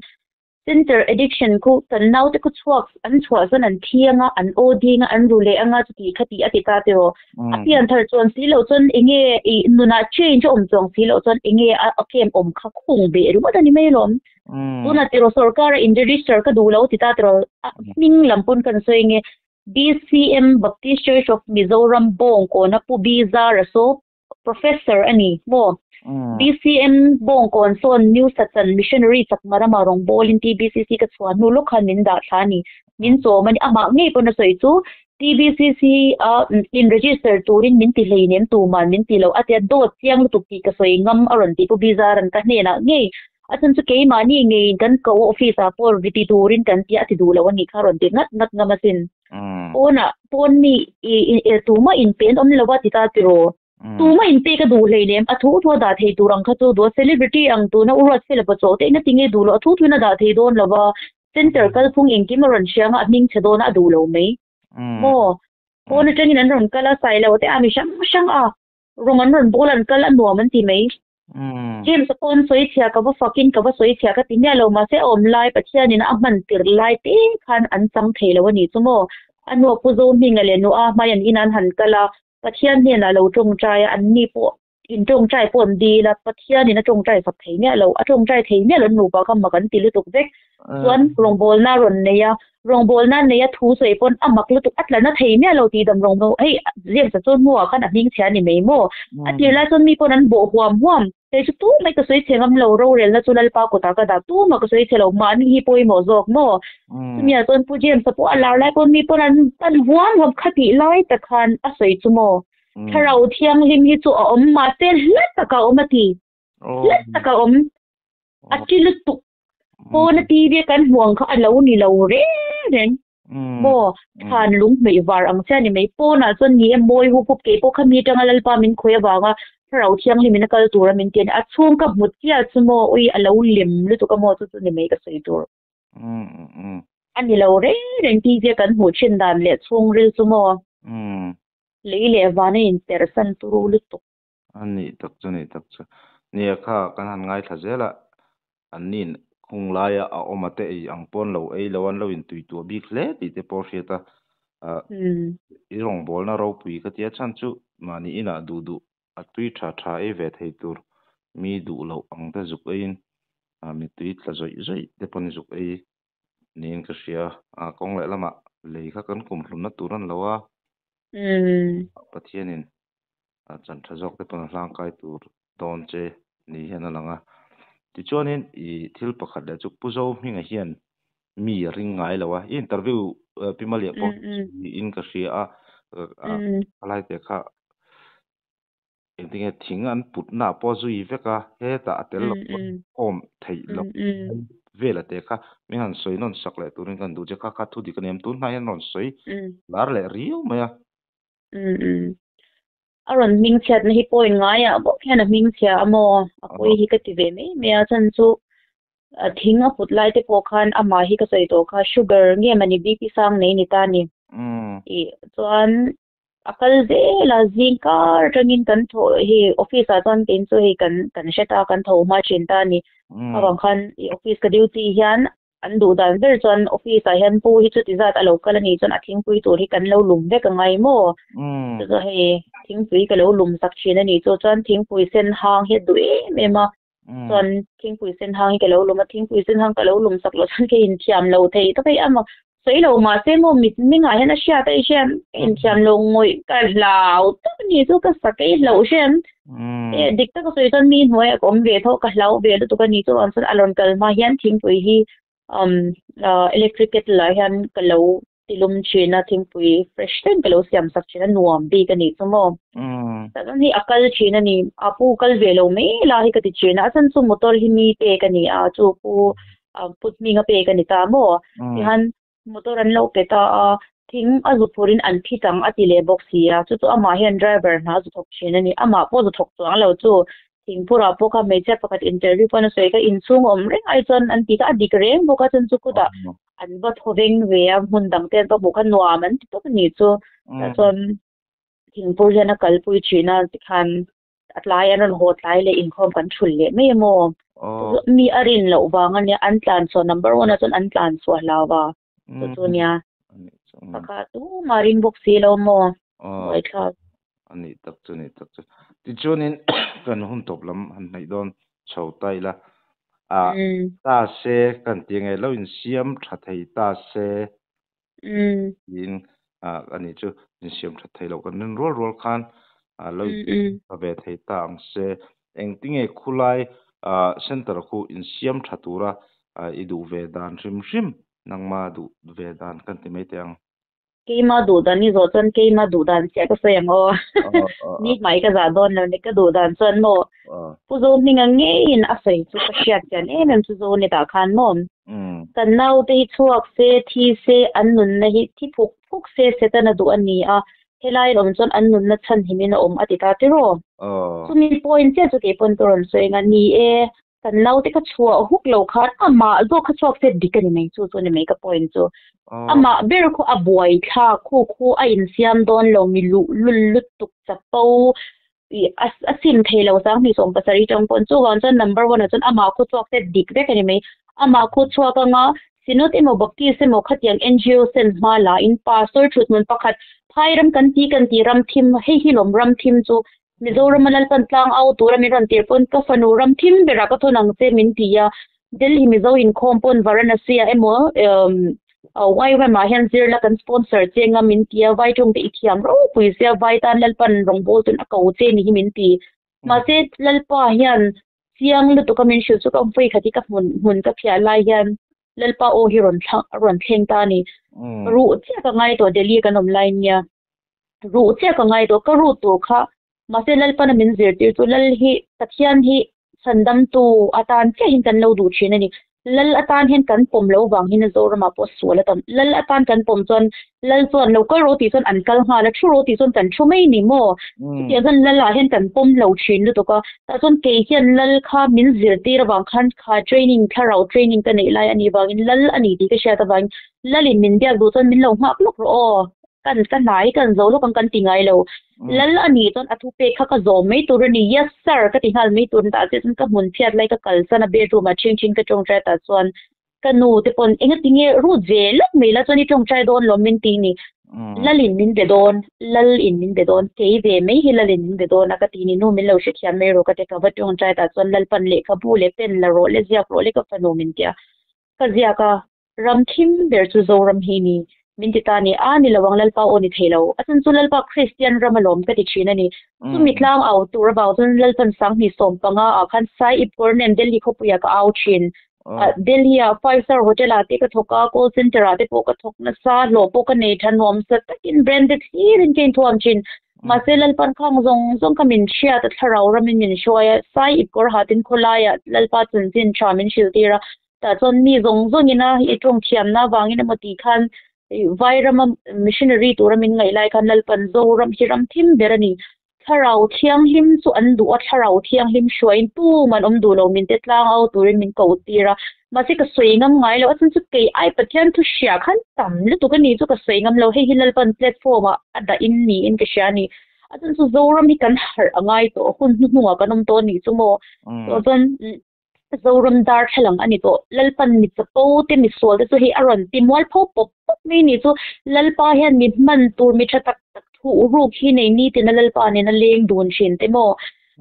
Center addiction khu kan naute khu chhuak an chhuah chuan an thi anga, an aw ding a, an ru leh anga chuti kha tih a ti ta tiraw. A pian thar chuan si loh chuan enge i nunah change a awm chuang si loh chuan enge a camp awm kha khung beh ringawt a ni mai alawm. Tunah tiraw sorkara in register ka duh lo ti ta tiraw a hming lam pawn kan sawi nge BCM Baptist Church of Mizoram Bawngkawna Pu Bizara saw Professor a ni maw? BCM Bawngkawn sawn New Sachan Missionary chakma rama rawngbawlin TBCC ka chhuah hnu lawk khan min dah thla a ni. Min chawm a ni. Amah ngei pawn a sawi chu TBCC a in register turin min ti hleinem tuman min ti lo a tia dawt chiang lutuk tih ka sawi ngam a rawn ti Pu Bizaran ka hnenah ngei a chhan chu keimahni ngeiin kan ko office ah pawh ri ti turin kan tia a ti duh lo a nih kha a rawn ti ngat ngat ngam asin. Pawnah pawn mi i tumah inpe an awm lo a ti ta tiraw? Tumah inpe ka duh hleinem, a thu thu a dah thei tur ang kha chu duh a, celebrity ang tuna u Ruat Fela pawh te ina tinge duh loh, a thu thuin a dah thei dawn lo va, center kalphung engkim a rawn hria anga a hming chhe dawn a, a duh lo mai. Maw? Pawn atangin an rawn kal a, sailo te a mi hrang hrang a, rawng an rawn bawl an kal a nuam an ti mai. James a pawn sawi chhia ka va fakin ka va sawi chhia ka ti miah lo mahse a awm lai Pathianin a hman tirh lai te khan an chang thei lo a ni chu maw? A nu a pu zo hminga leh nu a hmai an in an han kal a, Pathian hnenah lo tawngtai a, an ni pawh in tawngtai pawh an dil a, Pathianin a tawngtai fak thei miah lo, a tawngtai thei miah lo an nupa kha mak an ti lutuk vek. Chuan rawngbawlna a rawn nei a, rawngbawlna a nei a thu sawi pawn a mak lutuk a tla na thei miah lo tih dam rawng hei James-a chuan hnuah khan a hming chhia a ni mai maw? A tir lai chuan mi pawn an bawh huam huam, kei chu tumah ka sawi chhe ngam lo, rorelna chu Lalpa kutah ka dah, tumah ka sawi chhe lo, mahni hi pawimawh zawk maw? Chumi ah chuan Pu James-a pawh a lar lai pawn mi pawn an pan huam huam khatih lai tak khan a sawi chu maw? Thlarau Thianghlim hi chu a awm mahse hla taka awm a ti, hla taka awm a ti lutuk. Pawn a TV a kan hmuh ang kha a lo ni lo reng reng maw thlan lung hmeh var ang chiah a ni mai. Pawnah chuan ni e mawi hup hup kei pawh kha mi atanga Lalpa min khawi avanga Thlarau Thianghlim in a kal tura min ti a ni. A chhung ka hmu chiah chu maw ui a lo lem lutuk a maw chu chu ni mai ka sawi tur. A ni lo reng reng TV a kan hmuh thin dan leh chhungril chu maw lei leh van a inperhsan turu lutuk. A nih tak chu nih tak chu. Nia kha kan han ngaithla zel a, an nin khung laia a awm a te ei ang pawn lo ei lo an lo intui tuah bik hle tih te pawh a hriat a, ah i rawngbawlna ropui ka tia chhan chu mahni inah duh duh a tui tha tha ei ve thei tur mi duh loh ang te zuk eiin ah mittui tla zawih zawih te pawn zuk ei niin ka hria a, kawng leh lamah lei kha kan kumhlumna tur a ni lo a, Pathianin a chan tha zawk te pawn a hlangkai tur dawn che ni hian a lang a. Tichuanin i thil pakhat leh chu Pu Zohminga hian mi a ring ngai lo a, i interview Pi Maliah pawh niin ka hria a, a lai te kha engtinge thing an putna ah pawh a zui vek a, hetah a tel lo pawn awm theih loh vela te kha min han sawi nawn sak leh turin kan duh che kha kha thu dik a ni em tunhnai hian rawn sawi lar leh riau mai a. A rawn hming chhiatna hi point ngaiah bawk hian a hming chhia a maw? A pawi hi ka ti ve mai mai a, chhan chu thing a put lai te pawh khan amah hi ka sawi tawh kha sugar nge mawni BP sang nei ni ta ni. Ih chuan a kal zel a, zing kar atangin kan thaw hei office ah chuan kei chu hei kan kan hre ta kan tho hma thin ta a ni. Avang khan office ka duty hian. An duh dan ber chuan office ah hian pu hi chuti zat a lo kal a nih chuan a thingpui tur hi kan lo lum vek a ngai maw? Chu chu hei thingpui ka lo lum sak thin a nih chu chuan thingpui sen hang hi a duh em em a, chuan thingpui sen hang hi ka lo lum a, thingpui sen hang ka lo lum sak loh chuan ka inthiam lo thei tawp hei a sawi lo mahse maw mit mingah hian a hriat a i hriat ka inthiam lo ngawih ka hlau tak a nih chu ka sakei hlauh hriat e dik taka sawi chuan mi hnuaiah ka awm ve tho ka hlau ve lutuk a ni chuan chuan a rawn kal hma hian thingpui hi umm electric kettle ah hian ka lo tilum thin a thingpui fresh deuhin ka lo siam sak thin a nuam bik a nih chu maw chuan hei a kal thin a ni a pu kal ve lo mai la hi ka ti thin a a chhan chu motor hi mi pek a ni a chu pu put hming a pek a ni ta maw tihian Motor an lo pe ta a, thing a zu phurin an thi tang a ti leh bawk si a, chu chu amah hian driver hna a zu thawk thin a ni. Amah pawh zu thawk chuang lo chu thingphurah pawh kha hmeichhia pakhat interview pawn a sawi kha inchhung awm reng ai chuan an ti kha a dik reng bawk a, chuan chu kutah an va thaw veng ve a, hmun dang te an va hmuh kha nuam an ti tawp a ni chu. Tah chuan thingphur hian a kalpui thin a tikhan a tlai an rawn haw tlai leh inkhawm kan thul leh mai emaw mi a rin loh vang ania an tlan chhuah number one ah chuan an tlan chhuah hlau va chu chu nia pakhat tumah ring bawk si lo maw buaithlak ani tak chu ni tak chu tichuanin kan hun tawp lam han hnaih dawn chho ta ila a ta se kan ti nge lo insiam tha thei ta se Tiin ani chu insiam that thei loh kan rin rual rual khan lo tha ve thei ta ang se. Engtinge khulai center khu insiam tha tura i duh ve dan hrim hrim nangma duh ve dan kan ti mai teh ang. Keima duh dan i zawh chuan keima duh dan chiah ka sawi ang aw. Ni hmai ka zah dawn lo ni ka duh dan chuan maw Pu Zohminga ngeiin a sawi chu ka hriat chian em em chu Zo ni tah khan maw. Kan naute hi chhuak se, thi se, an nunna hi thi phuk phuk se Setana duh a ni a, helai awm chuan an nunna chhanhimin a awm a ti ta tiraw? Chumi point chiah chu kei pawn ka rawn sawi ang a, ni e, kan naute kha chhuah huk lo khan amah zawk kha chhuak se dik a ni mai, chu chu a ni mai ka point chu. Amah ber khu a buai thlak, khu khu a insiam dawn lo mi luh lul lutuk chapo a sim thei lo sang 27 tang pawn chuvang chuan number one ah chuan amah khu chhuak te dik vek a ni mai amah khu chhuak anga Synod emaw Baptist emaw khatiang NGO sen hma la in pastor thut hmun pakhat phai ram kan ti kan ti ram thim hei hi lawm ram thim chu Mizoram a Lalpan tlang au tura min rawn tir pawn ka fanu ram thim berah ka thawn ang che min ti a Delhi Mizo inkhawm pawn Varanasi ah emaw YWAM ah hian zirla kan sponsor che anga min ti a, vai tawng te i thiam ropui sia, vai tan Lalpan rawngbâwl tun a ko che ni hi min ti. Mahse Lalpa hian chiang lutuk a min hrilh chu ka awmpui khat hi ka hmun hmun ka phiah lai hian Lalpa aw hi rawn thlang rawn thleng ta a ni. Ruh chiah ka ngai tawh Delhi kan awm lai nia. Ruh chiah ka ngai tawh, ka ruh tur kha Mahse Lalpana min zirtir chu Lal hi Pathian hi chhandamtu atan chiah hian kan lo duh thin a ni. Lal atan hian kan pawm lo vang hian Zoramah pawh sual a tam. Lal atan kan pawm chuan Lal chuan lo kal rawh tih chuan an kal nghal a, thu rawh tih chuan kan thu mai ni maw? Chutiang chuan Lal ah hian kan pawm lo thin lutuk a. Tah chuan kei hian Lal kha min zirtir avang khan kha training thlarau training ka neih lai a nih vangin Lal a ni tih ka hriat avangin Lalin min biak duh chuan min lo nghak lawk rawh aw. Kan ka hnai kan zo lawk ang kan ti ngai lo. Lal a nih chuan a thu pek kha ka zawm mai tur a ni, Yes sir ka ti nghal mai tur a ni tah chiah chuan ka hmun chhiat lai ka kalsan a bedroom ah ṭhing ṭhing ka ṭawngṭai tah chuan ka nu te pawn enga ti nge rut ve lawk mai la chuan i ṭawngṭai dawn lawm min ti ni. Lal in min be dawn, Lal in min be dawn, kei ve mai hi Lal in min be dawn a ka ti ni, nu min lo hrethiam mai rawh ka ti a, ka va ṭawngṭai tah chuan Lalpan lehkhabu leh pen la rawh le ziak rawh le ka fanu min ti a, ka ziak a. Ram thim ber chu Zoram hi ni. Min ti ta ni. A ni lo ang Lalpa aw ni thei lo. A chhan chu Lalpa Kristian ram alawm ka ti thin a ni. Chumi tlang au tur avang chuan Lalpan 2015 ah khan Sai Ipkawr nen Delhi khawpuiah ka au thin. Delhi ah Five Star Hotel ah te ka thawk a, Call Center ah te pawh ka thawk nasa, hlawh pawh ka nei tha nuam sa takin branded hlirin ka inthuam thin. Mahse Lalpan khang zawng zawng kha min hriat a, thlarau ramin min hruai a, Sai Ipkawr hatin khawlaiah Lalpa chanchin tha min hrilhtir a, Tah chuan mi zawng zawngin a i tawng thiamna avangin emaw tih khan Vairama missionary tura min ngaih lai khan Lalpan Zoram hi ram thim ber a ni. Thlarau Thianghlim chu an duh a, Thlarau Thianghlim hruaiin tuman awm duh lo min te tlang au turin min ko tir a. Mahse ka sawi ngam ngai lo, a chhan chu kei ai Pathian thu hria khan tam lutuk a ni chu ka sawi ngam lo, hei hi Lalpan platform ah a dah in niin ka hria a ni. A chhan chu Zoram hi kan harh a ngai tawh, hun hnuhnungah kan awm tawh a nih chu maw. Chuan. Zoram darthlalang a ni tawh. Lalpan mi chapo te mi sual te chu hei a rawn ti mualpho pawp pawp mai ni chu Lalpa hian mi hman tur mi tha tak tak thuh ruk hi nei nitin a Lalpa nen a leng dun thin te maw?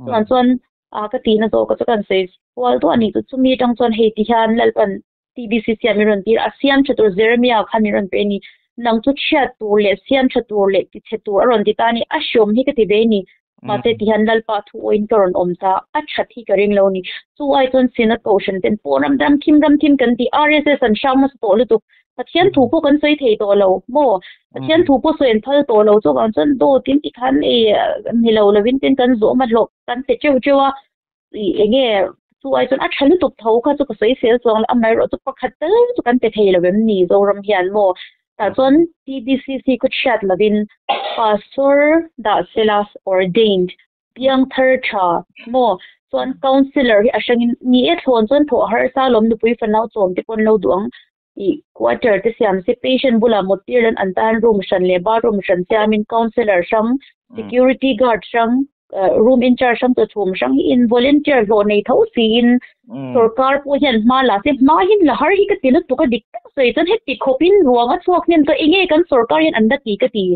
Chuan chuan a ka tihna zawk a chu kan sawi kual duah a ni chu. Chumi atang chuan hei ti hian Lalpan TBCC ah min rawn tir a, siam tha tur Jeremiah khan min rawn pe a ni. Nang chu chhiat tur leh siam tha tur leh ti chhe tur a rawn ti ta a ni. A hreawm hi ka ti ve a ni. Mahse ti hian Lalpa thu awiin ka rawn awm ta, a that hi ka ring lo a ni. Chu ai chuan Synod Kohhran ten pawh ram ram thim ram thim kan ti, RSS an hrang hmasa tawh lutuk. Pathian thu pawh kan sawi thei tawh lo maw? Pathian thu pawh sawi an phal tawh lo chuvang chuan dawt in tikhan ei ni lo lovin tin kan zawm a hlawh kan pe teuh teuh a. Eng nge chu ai chuan a tha lutuk tho kha chu ka sawi sel chuang lo, amaherawh chu pakhat tal chu kan pe thei lo em ni Zoram hian maw? Tah chuan TBCC khaw chhiat lovin Pastor dah sela ordained piangthar tha maw? Chuan councillor hi a hrangin ni e thlawn chuan thawh harsa lawm nupui fanau chawm te pawn lo duh ang ih quarter te siam se patient bulah mut tir an an tan room hran leh bathroom hran siamin councillor hrang security guard hrang room in charge hrang chawchhum hrang hi in volunteer hlawh nei tho siin sorkar pawh hian hma la se hma hin la har hi ka ti lutuk a dik tak sawi chuan heti khawpin ruang a chhuak hnem chuan enge kan sorkar hian an la ti ka ti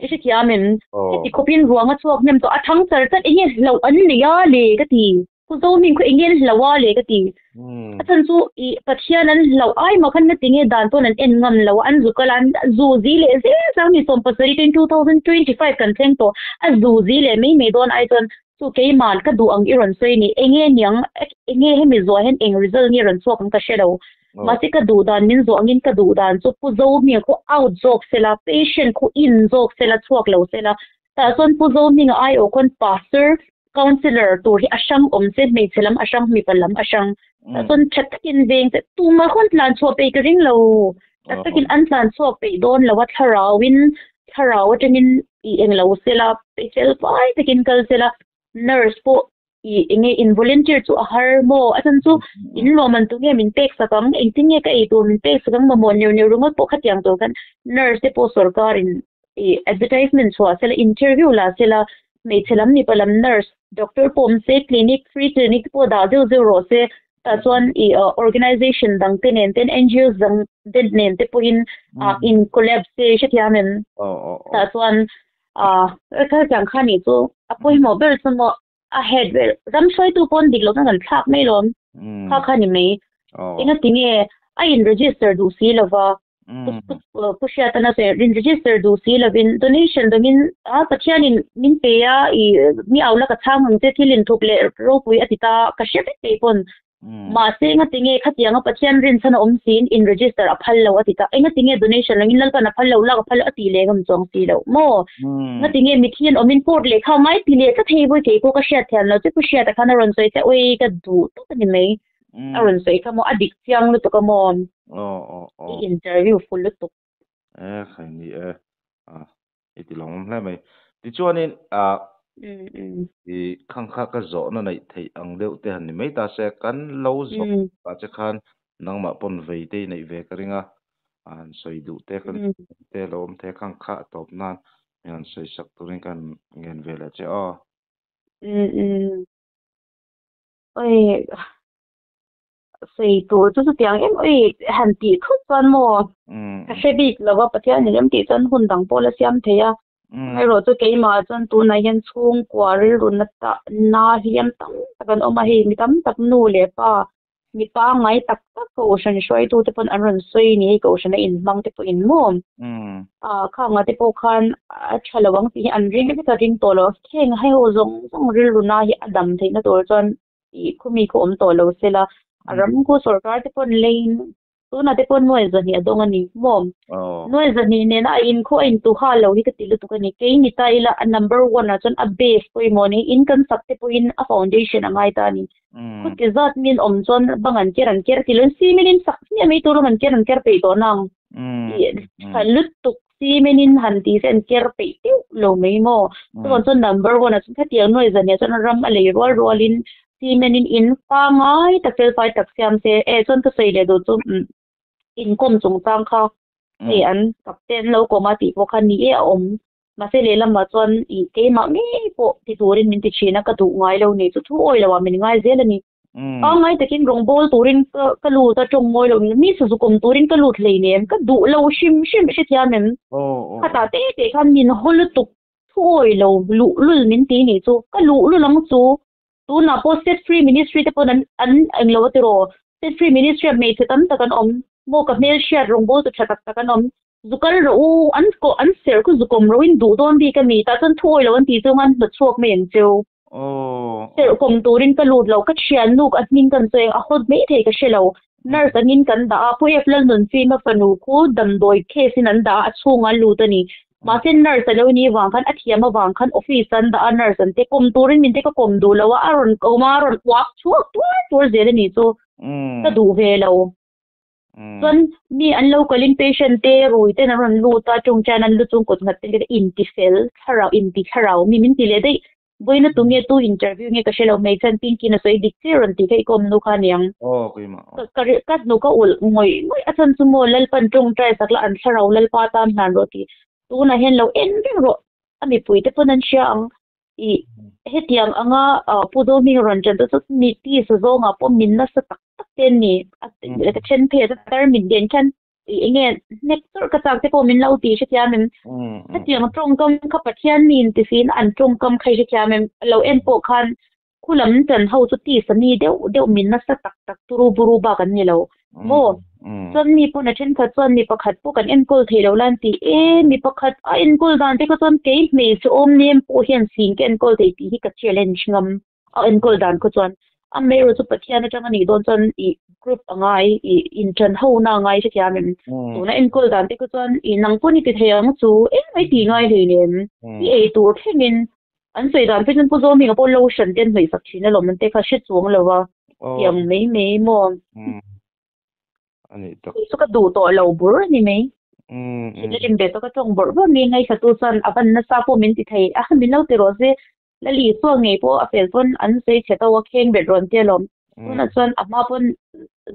i hrethiam em heti khawpin ruang a chhuak hnem tawh a thang char chat enge hlauh an nei a le ka ti. Pu Zohming khaw eng nge an hlauh a le ka ti. A chhan chu i Pathian an hlauh ai mah khan nati nge dan pawn an en ngam lo a, an zu kal a, an zu zi leh zel zang ni 27 ten 2025 kan thleng tawh, a zu zi leh mai mai dawn ai chuan chu keiman ka duh ang i rawn sawi ni, eng nge niang, eng nge hemi zuah hian eng result nge rawn chhuak ang ka hre lo. Mahse ka duh dan min zawh angin ka duh dan chu Pu Zohming khu out zawk sela, patient khu in zawk sela, chhuak lo sela, tah chuan Pu Zohminga aiawh khawn pastor Councillor tur hi a hrang awm che, hmeichhe lam a hrang, mipa lam a hrang. Tah chuan tha takin veng che, tumah khawn tlan chhuah peih ka ring lo. Tha takin an tlan chhuak peih dawn lo a, thlarauin, thlarau atangin i eng lo sela, peih fel fai takin kal sela, nurse pawh i eng nge in volunteer chu a har maw? A chhan chu in lawm an tu nge min pek sak ang, engtin nge ka ei tur min pek sak ang mamawh neuh neuh ringawt pawh khatiang tur khan nurse te pawh sorkarin i advertisement chhuah sela, interview la sela, hmeichhe lam mipa lam nurse, doctor pawh awm se, clinic, free clinic te pawh dah zeuh zeuh rawh se, tah chuan i organization dang te nen ten NGOs dang te nen te pawhin in collab se hrethiam em? Tah chuan khatiang kha nih chu a pawimawh ber chu maw a head ber ram hruaitu pawn dik loh chuan kan thlak mai lawm kha kha ni mai. Engati nge a in register duh si lova Pu Hriatana sawi in register duh si lovin donation dawngin a Pathianin min pe a i mi au la ka chhang ang che thil inthup leh ropui a ti ta ka hre vek thei pawn mahse engati nge khatianga Pathian rinchhan a awm siin in register a phal lo a ti ta engati nge donation dawngin Lalpan a phal lo lak a phal lo a tih leh ngam chuang si loh maw engati nge mitthi an awmin court lehkha a ngai ti leh tlat hei vawi kei pawh ka hriat thiam lo che Pu Hriata khan a rawn sawi che ui ka duh tawp a ni mai. A rawn sawi kha maw a dik chiang lutuk a maw i interview full lutuk. E khai ni e a i ti lawm hle mai tichuanin a i khang kha ka zawhna neih theih ang deuh te han ni mai ta se kan lo zawh ta che khan nangmah pawn vei te i neih ve ka ring a han sawi duh te kan te lo awm thei a khang kha a tawp nan min han sawi sak turin ka han ngen ve leh che aw. Oi sawi tur chu chutiang em oi han tih thut chuan maw ka hre bik lo va Pathian in em tih chuan hun dang pawh la siam thei a amaherawh chu keimah chuan tunah hian chhungkua rilru na ta na hliam tam tak an awm a hei mi tam tak nu leh pa mi pangngai tak tak kohhran hruaitu te pawn an rawn sawi ni hei kohhran a inhmang te pawhin maw khangah te pawh khan a tha lo ang tih hi an ring vek a ring tawh lo heng hei ho zawng zawng rilru na hi a dam theihna tur chuan ih khawmi khaw awm tawh lo sela a ram khu sorkar te pawn leiin tunah te pawn nuai zahnih a dawng a ni maw nuai zahnih nena a in khaw a in tu ha lo hi ka ti lutuk a ni kei ni ta ila a number one ah chuan a base pawimawh a ni in kan sak te pawhin a foundation a ngai ta a ni khuti zat min awm chuan bang an ker an ker ti lo in cement in sak hmiah mai tur an ker an ker peih tawh nang tha lutuk cement in han tih se an ker peih deuh lo mai maw chuan chuan number one ah chuan khatiang nuai zan ah chuan ram a lei rual rual in cement in in pangai tak fel fai tak siam se eh chuan ka sawi leh duh chu inkawm chungchang kha hei an captain lo kawm a tih pawh kha ni e a awm mahse lehlamah chuan ih keimah ngei pawh ti turin min ti thin a ka duh ngai lo ni chu thu awi lo ah min ngai zel a ni. Pangngai takin rawngbawl turin ka ka lut a, tawng ngawi loin mi sazu kawm turin ka lut hleinem, ka duh lo hrim hrim i hrethiam em? Khatah te te khan min haw lutuk thuawi lo luhlul min ti nih chu, ka luhlul ang chu. Tunah pawh Set Free Ministry te pawn an an englo a tiraw? Set Free Ministry ah hmeichhe tam tak an awm maw? Ka hmelhriat rawngbawl tu tha tak tak an awm. Zu kal rawh u, an kawh an serh khu zu kawm rawh in duh dawn bik a mi? Tah chuan thuawi lo an tih chu an hnawtchhuak mai ang cheu. Serh kawm turin ka lut lo, ka thiannu a hming kan sawi ang, a hawt mai thei ka hre lo. Nurse angin kan dah a, Pu F Lalnunfima fanu khu damdawi case in an dah a, a chhungah a lut a ni. Mahse nurse a lo ni vang khan a thiam avang khan office an dah a, nurse an te kawm turin min te ka kawm duh lo a, a rawn kawm a, a rawn uak chhuak tuar tuar zel a nih chu. Ka duh ve lo. Chuan mi an lo kalin patient te rui ten an rawn lut a, chung chuan an lu chung kut nghat te inti fel thlarau inti thlarau mi min ti leh daih. Vawiina tu nge tu interview nge ka hre lo mai chuan Pinky-in a sawi dik chiah rawn tih kha i kawm nu kha aniang. Ka ka hnuk a ulh ngawih ngawih a chhan chu maw Lalpan tawngtai sak la an thlarau Lalpa tan hlan rawh tih tunah hian lo en reng rawh a mipui te pawn an hria ang. I hetiang anga Pu Zohming rawn ṭan te chu mi tisa zawngah pawh min nasa tak tak te an ni. A ka ṭhen phei a tar mit den khan i enge hnek chawrh ka chak te pawh min lo ti hrethiam em. Hetiang ṭawngkam kha Pathian mi intifiin an ṭawngkam kha i hrethiam em. Lo en pawh khan Khulam chan ho chu tisa mi deuh deuh min nasa tak tak turu buru bak an ni lo maw? Chuan mi pawn a thenkhat chuan mi pakhat pawh kan enkawl thei lo la an ti e, mi pakhat a enkawl dan te kha chuan kei hmeichhe awm nem pawh hian sing ka enkawl thei tih hi ka challenge ngam a enkawl dan kha chuan amaherawh chu Pathian atang a nih dawn chuan ih group a ngai ih inṭan ho na a ngai hrethiam em tuna enkawl dan te kha chuan ih nang pawn i ti thei ang chu engmah i ti ngai hleinem i ei tur thlengin An sawi dan phei chuan Pu Zawmhinga pawh lotion te an hnawih sak thin alawm an te kha hre chuang lo a, tiang mai mai maw. Ani tak. Kei chu ka duh tawh lo bur a ni mai. Thin a rim ve tawh ka tawng bawrh bawrh mai ngaihthla tu chuan a van nasa pawh min ti thei a, min lo ti rawh se. Lali Isua ngei pawh a fel pawn an sawi chhe tawh a kheng bet rawn ti alawm. Tunah chuan a hma pawn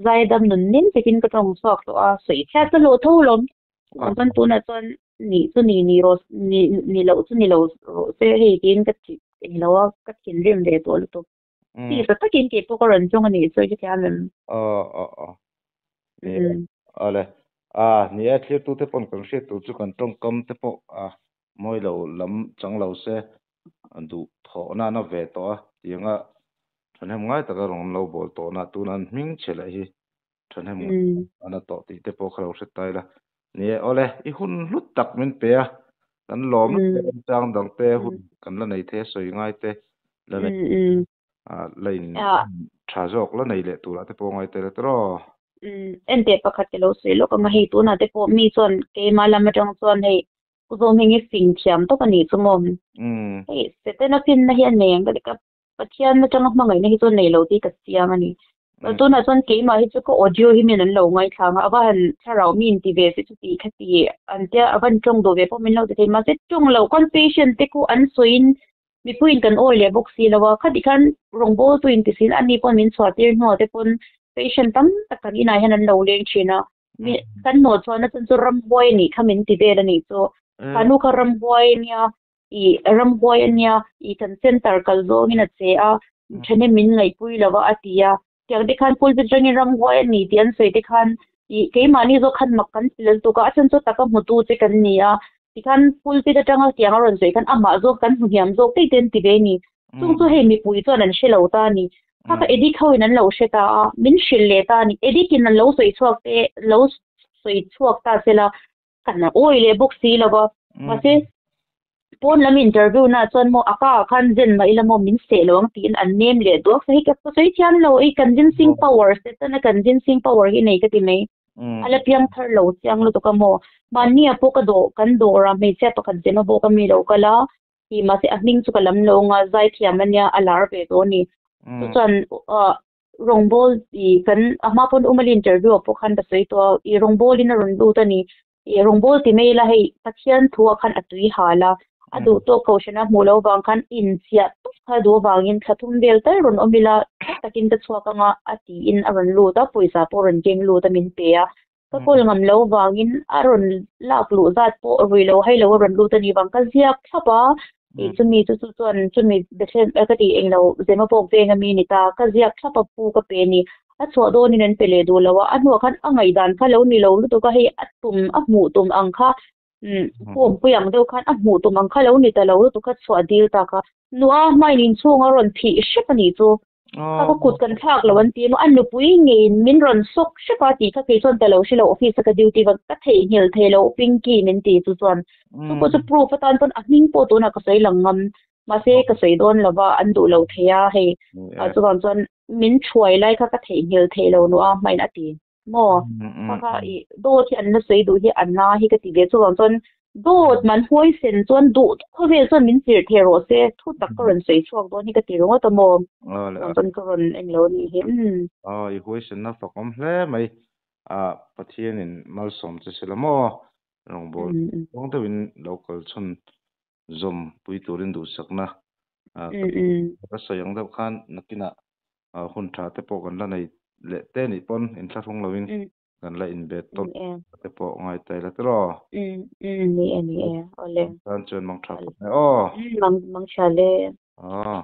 zaidam nun nem takin ka tawng chhuak tawh a, sawi chhiat ka hlawh tho alawm. Chuan chuan tunah chuan nih chu ni ni rawh ni ni loh chu ni lo rawh se hei tiin ka ti eng lo a ka thinrim ve tawh lutuk. Tih sa takin kei pawh ka rawn chawng a nih chu hetiang em. Aw aw aw. Ni e. Awle. A ni e thlirtu te pawn kan hriat tur chu kan tawngkam te pawh a mawi lo lam chang lo se duh thawh nana ve tawh a tianga thahnem ngai taka rawn lo bawl tawh na tuna an hming chhe leh hi thahnem an a tawh tih te pawh kha lo hre ta ila. Ni e, awle, i hun hlut tak min pe a, kan lawm chang dang te hun kan la nei thei a sawi ngai te la nei la in tha zawk la nei leh turah te pawh ngai tel a tiraw. Enteh pakhat ka lo sawi lawk ang a, hei tunah te pawh mi chuan keimah lam atang chuan hei Pu Zawmhing i fing thiam tawp a nih chu maw. Hei Setana finna hi a nei ang ka ti ka Pathian atanga hmangaihna hi chu nei lo tih ka chiang a ni. Tunah chuan keimah hi chu ka audio hi min an lo ngaithla ang a, a va han thlarau mi inti ve se chuti kha ti an tia a van tawng duh ve pawh min lo ti thei. Mahse tawng loh khan patient te khu an sawiin mipuiin kan awi leh bawk si lo a, khati khan rawngbawl tu inti siin ani pawn min chhuah tir hnuah te pawn patient tam tak kan inah hian an lo leng thin a. Mi kan hnawh chhuahna chuan chu ramhuai a nih kha min ti vel a nih chu. Kha nu kha ramhuai a nia. I ramhuai a nia, i kan center kal zawngin a che a, thahnem min ngaihpui lo a, a ti a. Tiang te khan pulpit atangin ramhuai a ni tih an sawi te khan i keimahni zawk khan mak kan ti lutuk a, a chhan chu taka hmutu che kan ni a, tikhan pulpit atanga tiang a rawn sawi khan amah zawk kan hmu hniam zawk daih te an ti ve a ni. Chung chu hei mipui chuan an hre lo ta a ni. Kha kha Edith hoin an lo hre ta a, min hrilh leh ta a ni. Edith in an lo sawi chhuak te, lo sawi chhuak ta se la, Kan awi leh bawk si lo va, mahse pawn lam interview na chuan maw a ka ah khan zen mah ila maw min seh lo ang tiin an nem leh duak sa hi ka sawi thiam lo i convincing power setana convincing power hi nei ka ti mai a la piang thar lo chiang lutuk a maw mahni ah pawh ka dawh kan dawr a hmeichhia pakhat zema bawk a mi lo kal a tih mahse a hming chu ka lam lo anga zaithiam ania a lar ve tawh a ni chu chuan ah Rawngbawl i kan a hma pawn Umali interview ah pawh khan ka sawi tawh a, i rawngbawl in a rawn lut a ni. I rawngbawl ti mai ila hei Pathian thu ah khan a tui hal a, a duh tawk kohhran a hmuh loh avang khan inchiah tawp kha a duh avangin thla thum vel tal rawn awm ila tha takin ka chhuak anga a tiin a rawn lut a, pawisa pawh a rawn keng lut a min pe a. Ka kawl ngam loh avangin a rawn lak luh zat pawh rui lo hai lo a rawn lut a nih vang ka ziak thlap a. I chumi chu chu chuan chumi Bethlehem ka tih englo Zemabawk veng ami ni ta ka ziak thlap a pu ka pe a ni. A chhuah dawnin an pe leh duh lo a, a hnuah khan a ngaihdan kha lo ni lo lutuk a, hei a tum a hmuh tum ang kha umm pawmpui ang deuh khan a hmuh tum ang kha lo ni ta lo lutuk kha chhuah dil ta kha nua hmain inchhung a rawn phih hrep a nih chu. Kha ka kut kan thlak lo an ti emaw a nupui ngeiin min rawn sawk hrep a tih kha kei chuan ta lo hre lo office a ka duty va ka theihnghilh thei lo Pinky min ti chu chuan chu pawh chu proof atan pawn a hming pawh tunah ka sawi lang ngam mahse ka sawi dawn lo va an duh lo thei a hei chuvang chuan min thuai lai kha ka theihnghilh thei lo nuah hmain a ti. Maw? Kha kha i dawt hi an la sawi duh hi a na hi ka ti ve chuvang chuan dawt man huaisen chuan duh khawvel chuan min chirh thei rawh se thu tak ka rawn sawi chhuak dawn hi ka ti ringawt a maw? Chuvang chuan ka rawn eng lo a nih hi umm. Aw i huaisenna fakawm hle mai a Pathianin malsawm che sela maw rawngbâwl tluang deuhin lo kal chhun zawm pui turin duhsakna ka sawi ang deuh khan nakinah hun tha te pawh kan la nei leh te nih pawn inthlahrung loin kan la inbe tawlh te pawh ngai ta ila tiraw? Ni e, ni e, awle. Tan chuan mang tha khawp mai aw. Mang tha le. Aw.